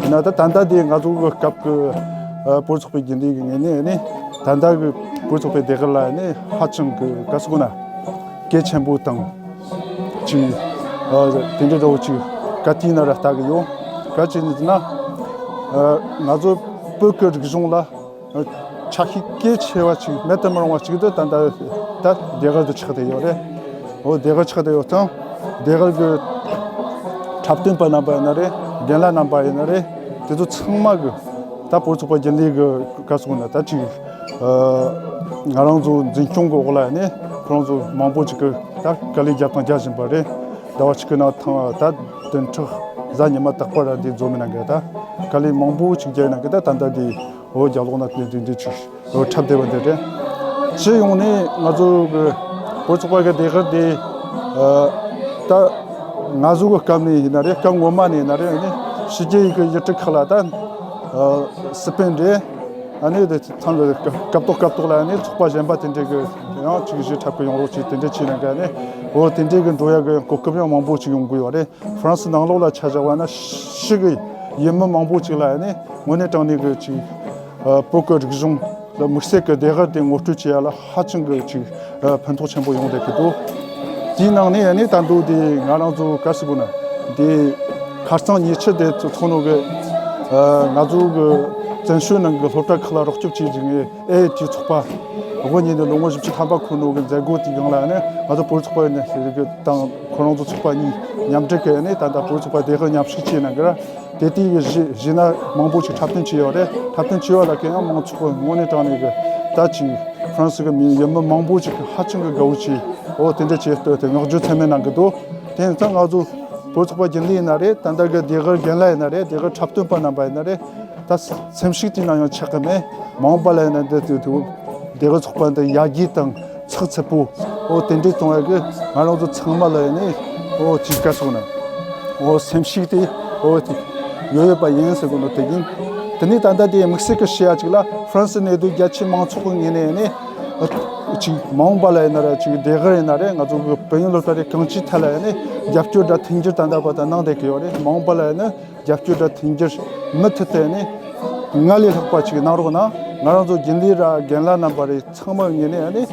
ཡིན་ན་ད་ད་ལྟ་འདི་ང་ཚོ་གི་སྐབས་ཀྱི་བོད་ཚོགས་པའི་རྒྱུན་ལས་ཀྱི་ངོས་ནས་ནི་ད་ལྟ་གི་བོད་ཚོགས་པའི་སྡེ་ཁག་ལ་ནི་ཧ་ཅང་གི་ག་ཟེར་དགོས་ན་གལ་ཆེན་པོ་དང་ཅིག་དེ་འདྲའི་འདྲ་བོ་ཅིག་ག་དུས་ན་ར་ལྟ་གི་ཡོད། ག་ཅི་ཡིན་ཟེར་ན་ང་ཚོ་བོད་ཀྱི་རིག་གཞུང་ལ། ཨ་ ཆ་ཤས་གལ་ཆེ་བ་ཅིག་མེད་དུ་མི་རུང་བ་ཅིག་ཏུ་ད་ལྟ་ད་ལྡེ་གུར་དུ་ཆགས་བསྡད་ཡོད་རེད། འོ་ལྡེ་གུར་ཆགས་བསྡད་ཡོད་ཙང་ལྡེ་གུར་གྱི་འཁྲབ་སྟོན་པ་རྣམ་པ་ཡིན་ན་རེད། རྒན་ལགས་རྣམ་པ་ཡིན་ན་རེད། དེ་ཚོ་ཚང་མ་གི་ད་བོད་རིགས་ཚོགས་པ་རྒྱུན་ལས་ཀྱི་སྐབས་སུ་ན་ད་ཅིག་ང་རང་ཚོ་འཛིན་སྐྱོང་གི་འོག་ལ་ནི་ཁོ་རང་ཚོ་མང་པོ་ཅིག་གི་ད་དཀའ་ལས་བརྒྱབ་དང་རྒྱག་བཞིན་པ་རེད། ཟླ་བ་གཅིག་གི་ནང་ཐང་ད་བདུན་ཕྲག་གཟའ་ཉི་མ་དག་པ་ར་འདི་འཛོམས་མི་ནང་གི་ད་དཀའ་ལས་མང་པོ་ཅིག་བརྒྱབ་ནང་གི་ད་ད་ལྟ་འདི་འོ་རྒྱབ་ལོགས་ན་དེ་འདི་འདི་ཅིག་འོ་འཁྲབ་བསྡད་པ་འདི་རེད། སྤྱི་ཡོངས་ནས་ང་ཚོ་གི་བོད་ཚོགས་པ་གི་ལྡེ་གུར་འདི་ད་ང་ཚོ་གི་སྐབས་ནས་ཡིན་ན་རེད། སྐབས་སྔོན་མ་ནས་ཡིན་ན་རེད། ཨ་ནི་ཕྱི་རྒྱལ་ཡི་གི་ཡུལ་གྲུ་ཁག་ལ་ད་སི་པན་རེད། ཨ་ནི་དེ་ཚང་ལ་སྐབས་ཐོག་སྐབས་ཐོག་ལ་ཨ་ནི་ཚོགས་པ་གཞན་པ་དེ་འདྲས་གི་ཡང་ཅིག་གཞི་འཁྲབ་གི་ཡོང་རོགས་ཅིག་དེ་འདྲས་བྱས་ན་ག་ནི་འོ་དེ་འདྲས་གི་འགྲོ་ཡ་གི་གོ་སྐབས་ཡང་མང་པོ་ཅིག་ཡོང་གི་ཡོད་རེད། ཧྥ་རན་སི་ནང་ལོགས་ལ་ཆ་བཞག་པ་ན་ཕྱི་གི་ཡུལ་མི་མང་པོ་ཅིག་ལ་ཨ་ནི་དངོས་གནས་དྲང་གནས་གི་ཅིག་བོད་གི་རིག་གཞུང་ལ་དམིགས་བསལ་གི་ལྡེ་གུར་དེ་ངོ་སྤྲོད་བྱེད་ཡ་ལ་ཧ་ཅང་གི་ཅིག་ཕན་ཐོགས་ཆེན་པོ་ཡོང་བསྡད་ཀྱི་འདུག་དེའི་ནང་ནས་ཨ་ནི་ད་དུང་དེ་ང་རང་ཚོ་ག་རེ་ཟེར་དགོས་ན་དེ་ཁ་རྩང་ཉེ་ཆར་དེ་ཚོ་ཚོགས་ནོ་གི་ང་ཚོ་གི་བཙན་བྱོལ་ནང་གི་སློབ་གྲྭ་ཁག་ལ་རོགས་སྐྱོབ་བྱེད་བཞིན་ཨེ་ཨེ་ཅི་ཚོགས་པ་དབུ་བརྙེས་ནས་ལོ་ངོ་བཞི་བཅུ་ཐམ་པ་འཁོར་ནོ་གི་མཛད་སྒོ་དེའི་སྒང་ལ་ཨ་ནི་ང་ཚོ་བོད་རིགས་ཚོགས་པ་ནས་ཟེར་གི་དང་ཁོ་རང་ཚོ་ཚོགས་པ་གཉིས་མཉམ་འབྲེལ་གི་ཨ་ནི་ད་ལྟ་བོད་རིགས་ཚོགས་པ་ལྡེ་གུར་མཉམ་ཞུགས་བྱས་གནང་གི་ར། དེ་དུས་ཀྱི་གཞི་གཞི་ན་མང་པོ་ཞིག་འཁྲབ་སྟོན་བྱས་ཡོད་རེད། འཁྲབ་སྟོན་བྱས་པ་ལ་ཁེ་ཡང་མང་ཚོགས་དངོས་གནས་དྲང་གནས་ཀྱི་ད་ཅིག་ཧྥ་རན་སི་གི་མི་ཡུལ་མི་མང་པོ་ཞིག་ཧ་ཅང་གི་དགའ་བོ་བྱས། འོ་དེ་འདྲ་བྱས་ཏེ་དེ་བསྔགས་བརྗོད་ཚད་མེད་གནང་གི་འདུག་དེ་ཡིན་ཙང་ང་ཚོ་བོད་ཚོགས་པ་རྒྱུན་ལས་ཡིན་ན་རེད། ད་ལྟ་གི་ལྡེ་གུར་རྒན་ལགས་ཡིན་ན་རེད། ལྡེ་གུར་འཁྲབ་སྟོན་པ་རྣམ་པ་ཡིན་ན་རེད། ད་སེམས་ཤུགས་དེ་ནང་ཡང་ཆག་གི་མེད། མ་འོངས་པ་ལ་ཡིན་ན་འདི་དུས་དུས་ལྡེ་གུར་ཚོགས་པ་འདི་ཡར་རྒྱས་དང་ཚགས་ཚུད་པོ་འོ་དེ་འདྲའི་གཏོང་ཡ་གི་ང་རང་ཚོ་ཚང་མ་ལ་ཡིན་ནི་འོ་ཅིག་ག་སོང་ན་འོ་སེམས་ཤུགས་དེ་འོ་དེ་ཡོད་ཡོད་པ་ཡིན་ཟེར་གོ་ནོ་དེ་ཡིན། དེ་ནས་ད་ལྟ་དེ་དམིགས་བསལ་གི་བཤད་ཡ་ཅིག་ལ་ཧྥ་རན་སི་གནས་སྡོད་རྒྱ་ཆེ་མང་ཚོགས་ཀྱི་ངོས་ནས་ཡིན་ནི་ཅིག་མ་འོངས་པ་ལ་ཡིན་ན་ར་ཅིག་ལྡེ་གུར་ཡིན་ན་རེད། ང་ཚོ་གི་བོད་ཡིག་སློབ་གྲྭ་རེད། གང་ཅིའི་ཐད་ལ་ཡིན་ནི་རྒྱབ་སྐྱོར་དང་མཐུན་འགྱུར་ད་ལྟ་བར་དུ་གནང་བསྡད་ཀྱི་ཡོད་རེད། མ་འོངས་པ་ལ་ཡིན་ནི་རྒྱབ་སྐྱོར་དང་མཐུན་འགྱུར་མུ་མཐུད་དུ་ནི་སྔར་ལས་ལྷག་པ་ཅིག་གནང་རོགས་གནང་། ང་རང་ཚོ་རྒྱུན་ལས་ར་རྒན་ལགས་རྣམ་པ་རེད། ཚང་མ་ངོས་ནས་ནི་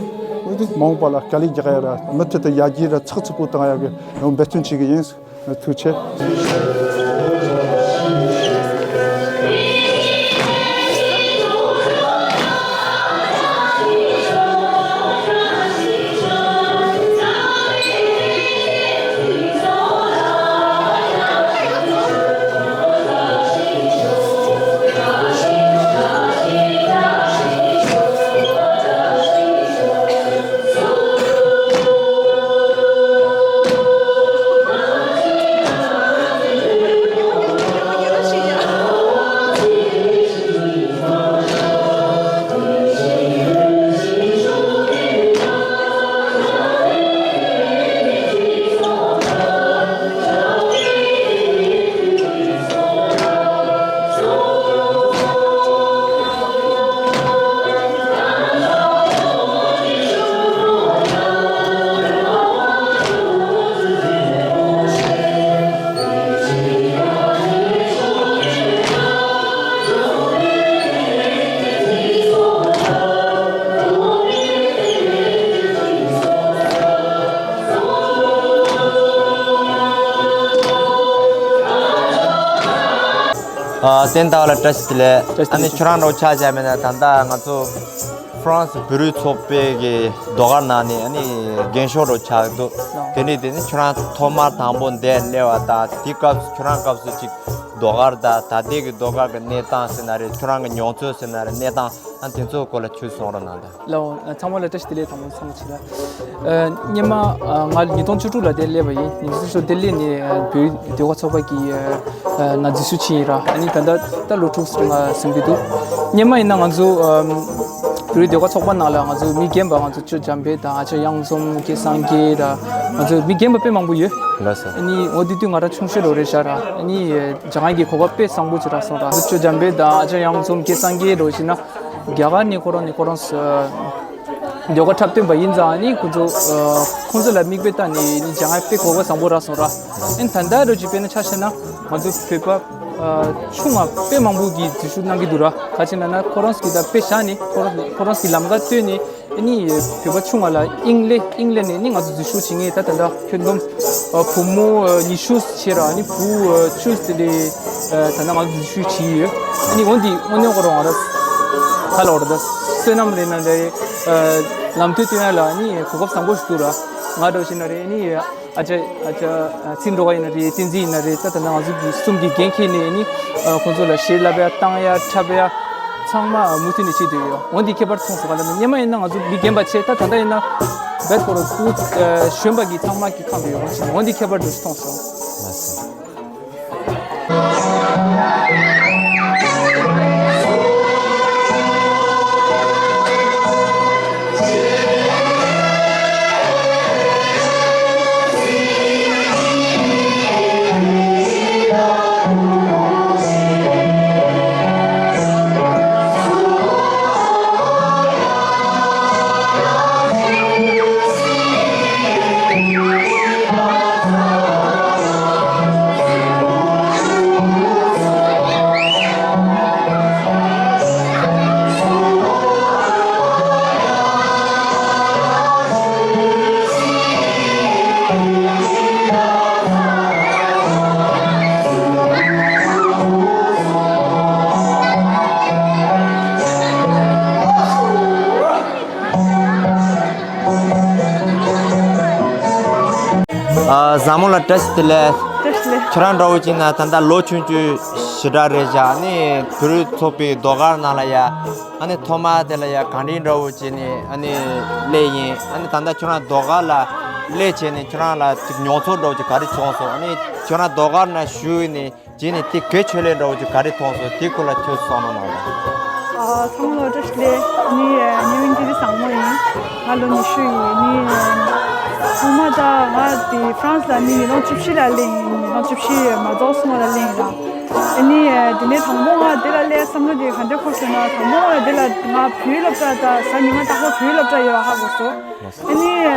འོ་དེ་མ་འོངས་པ་ལ་དཀའ་ལས་རྒྱག་ཡ་ར་མུ་མཐུད་དུ་ཡར་རྒྱས་ར་ཚགས་ཚུད་པོ་བཏང་ཡ་གི་འབད་བརྩོན་བྱེད་ཀྱི་ཡིན། ཐུགས་རྗེ་ཆེ། ཨ། བསྟན་དར་ལ་བཀྲ་ཤིས་བདེ་ལེགས། བཀྲ་ཤིས་བདེ་ལེགས། ཨ་ནི་ཁྱོད་རང་འདྲ་བོ་ཆ་བཞག་མེད་ན་ད་ལྟ་ང་ཚོ་ཧྥ་རན་སི་བོད་རིགས་ཚོགས་པའི་གི་ཟློས་གར་ནང་ནས་ཨ་ནི་རྒན་ཤོས་འདྲ་བོ་ཆགས་འདུག་དེ་ནས་དེ་ནི་ཁྱོད་རང་ཐོག་མར་དང་པོ་འདིར་སླེབས་པ་དང་དེའི་སྐབས་སུ་ཁྱོད་རང་སྐབས་སུ་ཅིག་ཟློས་གར་དང་ད་ལྟའི་གི་ཟློས་གར་གི་གནས་སྟངས་ཟེར་ན་རེད། ཁྱོད་རང་གི་མྱོང་ཚོར་ཟེར་ན་རེད། གནས་སྟངས་ཨ་དེ་ཚོའི་སྐོར་ལ་ཚུར་གསུང་རོགས་གནང་དང་། ལགས་འོ། ཚང་མ་ལ་བཀྲ་ཤིས་བདེ་ལེགས་དང་པོ་ཚང་མ་ཆེ་ལ། ཨ། སྔོན་མ་ཨ་ང་ཉིས་སྟོང་བཅུ་དྲུག་ལ་འདིར་སླེབས་པ་ཡིན། ཉིས་སྟོང་བཅུ་དྲུག་འདིར་སླེབས་ནས་ཨ་བོད་ཟློས་གར་ཚོགས་པ་གི་ཨ་ནང་འཛུལ་ཞུགས་བྱས་ཡིན་ར། ཨ་ནི་ད་ལྟ་ད་ལོ་དྲུག་ཙམ་ང་ཟིན་གྱི་འདུག་སྔོན་མ་ཡིན་ན་ང་ཚོ་ཨ་བོད་ཟློས་གར་ཚོགས་པ་ནང་ལ་ང་ཚོ་མི་རྒན་པ་ང་ཚོ་ཅོ་འཇམ་དཔལ་དང་ཨ་ཅག་གཡང་འཛོམས་སྐལ་བཟང་རྒྱལ་དང་ང་ཚོ་མི་རྒན་པ་དཔེ་མང་པོ་ཡོད། ལགས་སོ། ཨ་ནི་འོ་དེ་དུས་ང་རང་ཆུང་ཤོས་རང་རེད་ཤག་ར། ཨ་ནི་སྦྱང་ཡག་གི་གོ་སྐབས་དཔེ་བཟང་པོ་ཅིག་རག་སོང་ར། ང་ཚོ་ཅོ་འཇམ་དཔལ་དང་ཨ་ཅག་གཡང་འཛོམས་སྐལ་བཟང་རྒྱལ་འདྲ་བོ་བྱས་ན། རྒྱ་གར་ནས་ཁོ་རང་ནས་ཁོ་རང་ཟློས་གར་འཁྲབ་སྟོན་པ་ཡིན་ཙང་ནི་ཁོ་ཚོ་ཁོང་ཚོ་ལ་མིག་དཔེ་ལྟ་ནས་ནི་སྦྱང་ཡག་དཔེ་གོ་སྐབས་བཟང་པོ་རག་སོང་ར། ཨ་ནི་ད་ལྟ་འདྲ་བོ་ཅིག་དཔེར་ན་ཆ་བཞག་ན་ང་ཚོ་བོད་པ་ཆུང་བ་དཔེ་མང་པོ་གིས་འཛུལ་ཞུགས་གནང་གི་འདུག་ར། ག་ཅི་ལབ་ན་ཁོ་རང་ཚོ་གིས་ད་དཔེ་བཞག་ནས་ཁོ་རང་ཁོ་རང་ཚོ་གིས་ལམ་ཁ་བཏོད་ནས་ཨ་ནི་བོད་པ་ཆུང་བ་ལ་དབྱིངས་ལས་དབྱིངས་ལས་ནས་ནི་ང་ཚོ་འཛུལ་ཞུགས་བྱེད་མཁན་ད་ལྟ་ཁྱོན་བསྡོམས་བུ་མོ་ཉི་ཤུ་ཕྱིན་ར། ཨ་ནི་བུ་བཅུ་དེ་འདྲ་ད་ལྟ་ང་ཚོ་འཛུལ་ཞུགས་བྱས་ཡོད། ཨ་ནི་འོ་འདི་དངོས་གནས་ཁོ་རང་ང་ར་ཁ་ལ་འོ་ར་ད་ བསོད་ནམས་རེད་ན་རེད། ལམ་མཐུན་བསྟན་ཡ་ལ་ནི་གོ་སྐབས་བཟང་པོ་ཞིག་འདུག་ར། ང་འདྲ་བོ་ཞིག་ན་རེད་ནི། ཨ་ཅག་ཨ་ཅག་ཚེ་རིང་སྒྲོལ་དཀར་ཡིན་ན་རེད། བསྟན་འཛིན་ཡིན་ན་རེད། ད་ད་ནང་ང་ཚོ་གི་གསུམ་གྱི་འགན་འཁྱེར་ནས་ནི་ཁོང་ཚོ་ལ་གཞས་བསླབ་ཡ་བཏང་ཡ་འཁྲབ་ཡ་ཚང་མ་མུ་མཐུད་ནས་བྱེད་འདོད་ཡོད། འོ་འདི་ཁྱད་པར་མཐོང་སོང་། ག་ལ་ནི་སྔོན་མ་ཡིན་ན་ང་ཚོ་མི་རྒན་པ་བྱས། ད་ད་ལྟ་ཡིན་ན་བེད་ཁོ་ར་སྐུ་གཞོན་པ་གི་ཚང་མ་གི་ཁམས་ཡོད་རང་བྱས། འོ་འདི་ཁྱད་པར་འདྲ་ཞིག་མཐོང་སོང་། ལགས་སོ། ཨ། བཟང་མོ་ལ་བཀྲ་ཤིས་བདེ་ལེགས། བཀྲ་ཤིས་བདེ་ལེགས། ཁྱེད་རང་འདྲ་བོ་ཅིག་ན་ད་ལྟ་ལོ་ཆུང་ཆུང་ཞེ་དྲག་རེད་བཞག་ཨ་ནི་བོད་རིགས་ཚོགས་པའི་ཟློས་གར་ནང་ལ་ཡ། ཨ་ནི་ཐོག་མ་དེ་ལ་ཡ་ག་འདྲ་འདྲ་བོ་བྱས་ནས་ཨ་ནི་སླེབས་ཡིན། ཨ་ནི་ད་ལྟ་ཁྱེད་རང་ཟློས་གར་ལ་སླེབས་བྱས་ནས་ཁྱེད་རང་ལ་ཅིག་མྱོང་ཚོར་འདྲ་བོ་ཅིག་ག་རེ་བྱུང་སོང་། ཨ་ནི་ཁྱེད་རང་ཟློས་གར་ནང་ཞུགས་ནས། རྗེས་ནས་དེ་གའི་ཆོས་ལས་འདྲ་བོ་ཅིག་ག་རེ་མཐོང་སོང་། དེའི་སྐོར་ལ་ཁྱོད་བསམ་བློ་གནང་རོགས། ཨ། ཚང་མ་ལ་བཀྲ་ཤིས་བདེ་ལེགས། ནི་ངའི་མིང་ཀིརྟི་བཟང་མོ་ཡིན། ང་ལོ་ཉི་ཤུ་ཡིན། ནི་ཚང་མ་ད་ང་དེ་ཧྥ་རན་སི་ལ་ནི་ཉིས་སྟོང་བཅུ་བཞི་ལ་སླེབས་ཡིན། ཉིས་སྟོང་བཅུ་བཞི་མ་རྫོགས་སོང་ལ་སླེབས་ཡིན་ར། ཨ་ནི་དེ་ནས་དང་པོ་ང་དེ་ལ་སླེབས་བསམ་བློ་དེ་ག་འདྲ་འཁོར་སོང་ན། དང་པོ་ང་དེ་ལ་ང་བོད་སློབ་གྲྭ་ད་གཟའ་ཉི་མ་རྟག་པར་བོད་སློབ་གྲྭ་ཡོད་ཧ་གོ་སོང་། ཨ་ནི་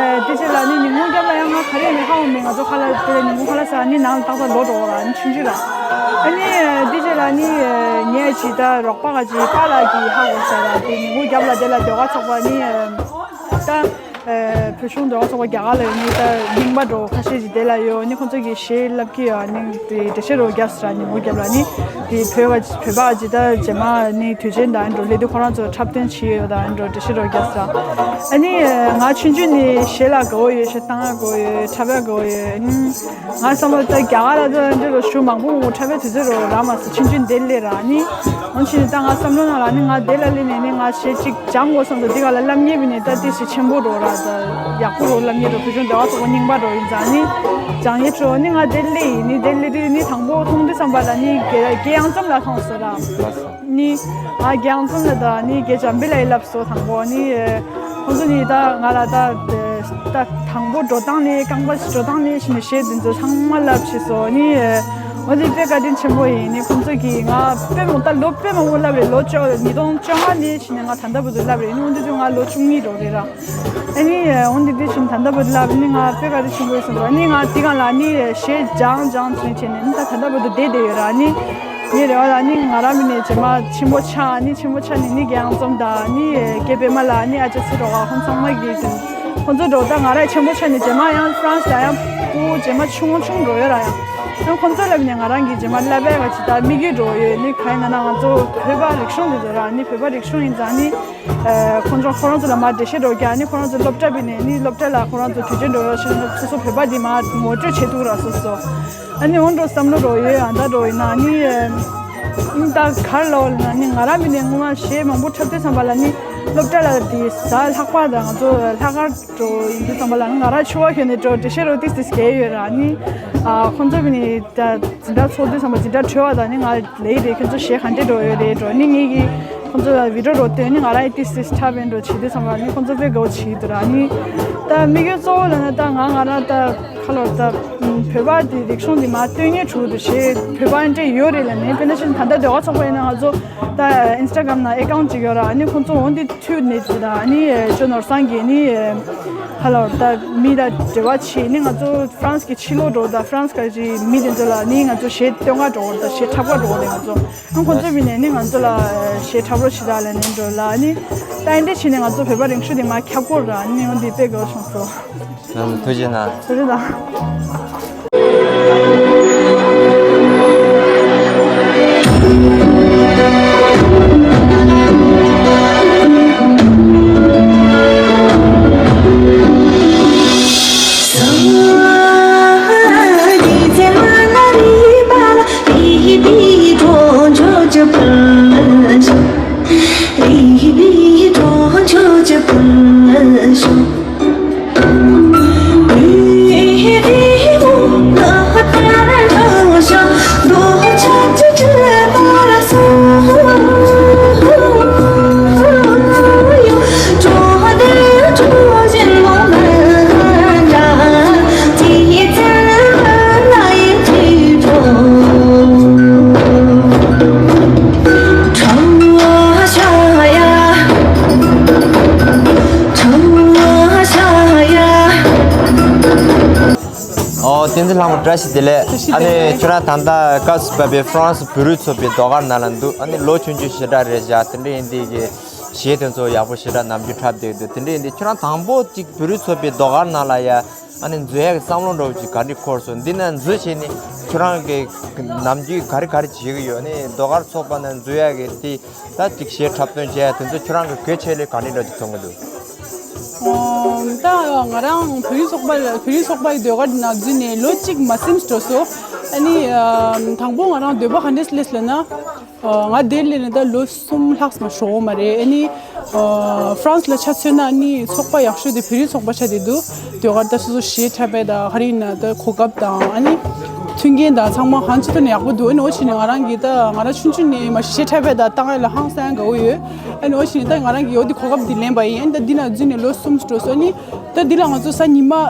དེ་རྗེས་ལ་ནི་ཉིན་གུང་རྒྱབ་ལ་ཡང་ང་ག་རེ་ནས་ཧ་འོང་མེད། ང་ཚོ་ཁ་ལག་དེ་ཉིན་གུང་ཁ་ལག་ཟ་ནི་ནང་ལ་ཏག་ཏག་ལོག་འགྲོ་བ་ར། ཨ་ནི་ཆུང་ཆུང་ར། ཨ་ནི་དེ་རྗེས་ལ་ནི་ངས་ཅི་ད་རོགས་པ་ག་ཅི་པཱ་ལགས་ཀྱིས་ཧ་གོ་ས་ར། དེ་ཉིན་གུང་རྒྱབ་ལ་དེ་ལ་ཟློས་གར་ཚོགས་པ་ནི་ད་བོད་གཞུང་ཟློས་གར་ཚོགས་པ་རྒྱ་གར་ལ་ཡོད་ནི་ད་རྙིང་པ་འགྲོ་ཁ་ཤས་ཅིག་དེ་ལ་ཡོད་ནི་ཁོང་ཚོ་གིས་གཞས་བསླབ་ཀྱི་ཡོད། ཨ་ནི་དེ་འགྲེལ་བཤད་རོགས་རྒྱབ་ས་ར། ཉིན་གུང་རྒྱབ་ལ་ནི་དེ་བོད་ག་བོད་པ་ག་ཅི་ད་རྗེས་མ་ནི་དུས་ཆེན་དང་འགྲོ་སླེབས་དུས་ཁོ་རང་ཚོ་འཁྲབ་སྟོན་བྱས་ཡོད་དང་འགྲོ་འགྲེལ་བཤད་རོགས་རྒྱབ་ས། ཨ་ནི་ང་ཆུང་ཆུང་ནས་གཞས་ལ་དགའ་བོ་ཡོད། གཞས་བཏང་ཡ་དགའ་བོ་ཡོད། འཁྲབ་ཡ་དགའ་བོ་ཡོད། ཨ་ནི་ང་བསམ་པ་ད་རྒྱ་གར་ལ་ད་འདི་རུ་ཞུ་མང་པོ་མང་པོ་འཁྲབ་པའི་དུས་ཚོད་རུ་རག་མ་སོང་། ཆུང་ཆུང་འདིར་སླེབས་ར། ཨ་ནི་འོན་ཆི་ནི་ད་ང་བསམ་བློ་ནང་ལ་ནི་ང་འདི་ལ་སླེབས་ནས་ནི་ང་གཞས་གཅིག་སྦྱང་དགོས་བསམ་འདུག་འདི་ག་ལ་བསླབ་མཁན་བི་ནི་ད་ཏི་སི་ཆེན་པོ་འགྲོ་ར། ད་ཡག་པོ་རུ་བསླབ་མཁན་འགྲོ། བོད་ལྗོངས་ཟློས་གར་ཚོགས་པ་རྙིང་པ་འགྲོ་ཡིན་ཙང་ནི་སྦྱང་ཡས་འགྲོ། ནི་ང་འདིར་སླེབས་ཡིན། ནི་འདིར་སླེབས་དུས་ནི་དང་པོ་མཐོང་དུས་ཙམ་པ་ལ་ནི་རྒན་རྒན་གཡང་འཛོམས་ལ་མཐོང་སོང་ར། ནི་ང་རྒན་གཡང་འཛོམས་ལ་དང་ནི་རྒན་འཇམ་དཔལ་ལགས་ཡིན་ལབ་སོང་དང་པོ། ནི་ཁོང་ཚོ་ནི་ད་ང་ལ་ད་ད་དང་པོ་འགྲོ་སྟངས་ནི་རྐང་པ་འགྲོ་སྟངས་ནི་ཞིག་ནི་གཞས་འདི་ཚོ་ཚང་མ་བསླབ་བྱས་སོང་། ནི་འོ་དེ་དཔེ་བཀའ་དྲིན་ཆེན་པོ་ཡིན། ནི་ཁོང་ཚོ་གིས་ང་དཔེ་མང་ད་ལོ་དཔེ་མང་པོ་བསླབ་རེད། ལོ་བཅོ་ཉིས་སྟོང་བཅོ་ལྔ་ནི་ཞིག་ནི་ང་ད་ལྟ་བར་དུ་བསླབ་རེད། ནི་འོ་དེ་དུས་ང་ལོ་བཅུ་གཉིས་འགྲོ་རེད་ར། ཨ་ནི་འོ་འདི་དུས་ཞིག་ད་ལྟ་བར་དུ་བསླབ་ནི་ང་དཔེ་བཀའ་དྲིན་ཆེན་པོ་ཡིན་བསམ་སོང་། ནི་ང་དེ་ག་ལ་ནི་གཞས་སྦྱང་སྦྱང་བྱས་བྱས་ནས་ནི་ད་ད་ལྟ་བར་དུ་བསྡད་བསྡད་ཡོད་ར། ནི་ངའི་རེ་བ་ལ་ནི་ང་རང་མི་ནས་རྗེས་མ་ཆེན་པོ་ཆགས། ནི་ཆེན་པོ་ཆགས་ནས་ནི་རྒན་གཡང་འཛོམས་དང་ནི་རྒན་པད་མ་ལགས་ནི་ཨ་ཅག་ཚེ་རིང་སྒྲོལ་དཀར་ཁོང་ཚང་མ་གིས་ཀྱང་ཁོང་ཚོ་འགྲོ་ད་ང་རང་ཆེན་པོ་ཆགས་ནས་རྗེས་མ་ཡང་ཧྥ་རན་སི་ལ་ཡང་ཕྲུ་གུ་རྗེས་མ་ཆུང་ཆུང་འགྲོ་ཡོད་ར། ཡང་ཡང་ཁོང་ཚོ་ལབ་ནས་ང་རང་གིས་རྗེས་མ་བསླབ་པའི་ང་ཅི་ད་དམིགས་ཡུལ་འགྲོ་ཡོད། ནི་ག་ཡིན་ན་ང་ཚོ་བོད་པ་རིག་གཞུང་འདི་ཚོ་ར། ནི་བོད་པ་རིག་གཞུང་ཡིན་ཙང་ནི་ཁོང་ཚོ་ཁོ་རང་ཚོ་ལ་མར་འགྲེལ་བཤད་འགྲོ་རྒྱག་ནི་ཁོ་རང་ཚོ་སློབ་གྲྭ་པའི་ནས་ནི་སློབ་གྲྭ་ལ་ཁོ་རང་ཚོ་དུས་ཆེན་འགྲོ་ཡོད་ཕྱིན་སོ་སོ་བོད་པ་འདི་མར་ངོ་སྤྲོད་བྱེད་ཐུབ་ར་སོ་སོ། ཨ་ནི་འོང་འགྲོ་བསམ་བློ་རོ་ཡོད། ཨ་ད་རོ་ཡིན་ན་ནི་ཨིན་ད་གར་ལོ་ལ་ནི་ང་རང་མི་ནས་ངོ་མ་གཞས་མང་པོ་འཁྲབ་དུས་ཙམ་པ་ལ་ནི་སློབ་གྲྭ་ལ་དེ་གཟའ་ལྷག་པ་དང་ང་ཚོ་ལྷག་དཀར་འགྲོ་ཡིན་དུས་ཙམ་པ་ལ་ང་རང་ཆུ་བ་ཁྱོན་ནས་འགྲོ་འགྲེལ་བཤད་རོ་ཏིས་ཏིས་གས་ཡོད་ར། ནི་ཨ་ཁོང་ཚོ་མི་ནི་ད་འཛིན་གྲྭ་ཚོགས་དུས་ཙམ་པ་འཛིན་གྲྭ་གྲོལ་བ་དང་ནི་ང་ལེ་རེད། ཁྱོད་ཚོ་གཞས་ག་འདྲས་འགྲོ་ཡོད་རེད་འགྲོ། ནི་ངེད་ཀྱིས་ཁོང་ཚོ་ལ་བི་ཌིའོ་རོ་སྟོན་ནི་ང་རང་ཡི་ཏིས་ཏིས་འཁྲབ་ཡིན་འགྲོ་བྱེད་དུས་ཙམ་པ་ནི་ཁོང་ཚོ་དཔེ་དགའ་བོ་བྱེད་ཀྱི་འདུག་ར། ནི་ད་དམིགས་ཡུལ་གཙོ་བོ་ལ་ནི་ད་ང་ང་རང་ད་ཁ་ལོ་ད་བོད་པ་དེ་རིག་གཞུང་འདི་མ་སྟོན་ཉེ་དྲུག་ཏུ་བྱེད་བོད་པ་འདྲ་ཡོད་རེད་ལ། ནི་དཔེར་ན་ཕྱིན་ད་ལྟ་ཟློས་གར་ཚོགས་པ་ཡིན་ན་ང་ཚོ་ད་ཨིན་སི་ཊ་གྷ་རམ་ནང་ཨེ་ཀའུན་ཊི་ཅིག་ཡོད་ར། ནི་ཁོང་ཚོ་འོ་འདི་མཐུད་ནས་ད་ནི་ཅོ་ནོར་བཟང་གིས་ནི་ཧ་ལོ་ད་མི་ལ་འབྲེལ་བ་བྱེད་ནི་ང་ཚོ་ཧྥ་རན་སི་གི་ཕྱི་ལོགས་འགྲོ་ད་ཧྥ་རན་སི་ག་ཅི་མི་དེ་ཚོ་ལ་ནི་ང་ཚོ་གཞས་སྟོན་ག་འགྲོ་ད་གཞས་འཁྲབ་ག་འགྲོ་རེད་ང་ཚོ། ཨང་ཁོང་ཚོ་མི་ནས་ནི་ང་ཚོ་ལ་གཞས་འཁྲབ་རོགས་བྱེད་ད་ལ་ནི་འགྲོ་ལ་ནི་ད་འདི་བྱས་ནས་ང་ཚོ་བོད་པ་རིག་གཞུང་དེ་མ་ཁྱབ་སྐོར་ར་ནི་འོ་འདི་དཔེ་དགའ་བྱུང་སོང་། ཐུགས་རྗེ་གནང་། ཐུགས་རྗེ་གནང་། ཨོ། བསྟན་འཛིན་ལྷ་མོ། བཀྲ་ཤིས་བདེ་ལེགས། བཀྲ་ཤིས་བདེ་ལེགས། ཨ་ནི་ཁྱོད་རང་ད་ལྟ་སྐབས་སུ་བབས་པའི་ཧྥ་རན་སི་བོད་རིགས་ཚོགས་པའི་ཟློས་གར་ནང་ལ་འདུག་ཨ་ནི་ལོ་ཆུང་ཆུང་ཞེ་དྲག་རེད་བཞག་དེ་འདྲ་ཡིན་དུས་ཀྱི་གཞས་དེ་ཚོ་ཡག་པོ་ཞེ་དྲག་ནམ་རྒྱུན་འཁྲབ་བསྡད་འདུག་དེ་འདྲ་ཡིན་དུས་ཁྱོད་རང་དང་པོ་གཅིག་བོད་རིགས་ཚོགས་པའི་ཟློས་གར་ནང་ལ་ཡ་ཨ་ནི་འཛུལ་ཡག་གི་བསམ་བློ་འདྲ་བོ་ཅིག་ག་འདྲ་འཁོར་སོང་། འདི་ནས་འཛུལ་བྱས་ནས་ཁྱོད་རང་གི་ནམ་རྒྱུན་ག་རེ་ག་རེ་བྱེད་ཀྱི་ཡོད། ཨ་ནི་ཟློས་གར་ཚོགས་པ་ནང་འཛུལ་ཡག་གི་དེ། ད་ཅིག་གཞས་འཁྲབ་སྟོན་བྱས་ཡ་དེ་ཚོ་ཁྱོད་རང་གི་གལ་ཆེ་ལས་ག་འདྲ་འདྲ་ཅིག་མཐོང་གི་འདུག་ཨོ། ད་ང་རང་བོད་རིགས་ཚོགས་པ་ལ་བོད་རིགས་ཚོགས་པ་ཡི་ཟློས་གར་ནང་འཛུལ་ནས་ལོ་གཅིག་མ་ཟིན་འགྲོ་སོང་། ཨ་ནི་ཨ་དང་པོ་ང་རང་འདོད་པ་ག་འདྲས་སླེབས་ལབ་ན། ཨ་ང་འདིར་སླེབས་ནས་ད་ལོ་གསུམ་ལྷག་མ་ཞོག་མ་རེད། ཨ་ནི་ཨ་ཧྥ་རན་སི་ལ་ཆ་མཚོན་ན་ཨ་ནི་ཚོགས་པ་ཡག་ཤོས་དེ་བོད་རིགས་ཚོགས་པ་ཆགས་བསྡད་འདུག་ཟློས་གར་ད་སོ་སོ་གཞས་འཁྲབ་པའི་ད་ག་རེ་ཡིན་ན་ད་གོ་སྐབས་དང་ཨ་ནི་མཐུན་རྐྱེན་དང་ཚང་མ་གང་ཅི་ཐོག་ནས་ཡག་པོ་འདུག་ཨ་ནི་འོ་ཕྱིན་ནས་ང་རང་གིས་ད་ང་རང་ཆུང་ཆུང་ནས་མ་གཞས་འཁྲབ་པའི་ད་བཏང་ཡ་ལ་ཧང་སང་དགའ་བོ་ཡོད། ཨ་ནི་འོ་ཕྱིན་ནས་ད་ང་རང་གིས་འོ་དེ་གོ་སྐབས་འདི་ལེན་པ་ཡིན། ཨ་ནི་ད་འདི་ན་འཛུལ་ནས་ལོ་གསུམ་འགྲོ་སོང་། ཨ་ནི་ད་འདི་ལ་ང་ཚོ་གཟའ་ཉི་མ་ཨ་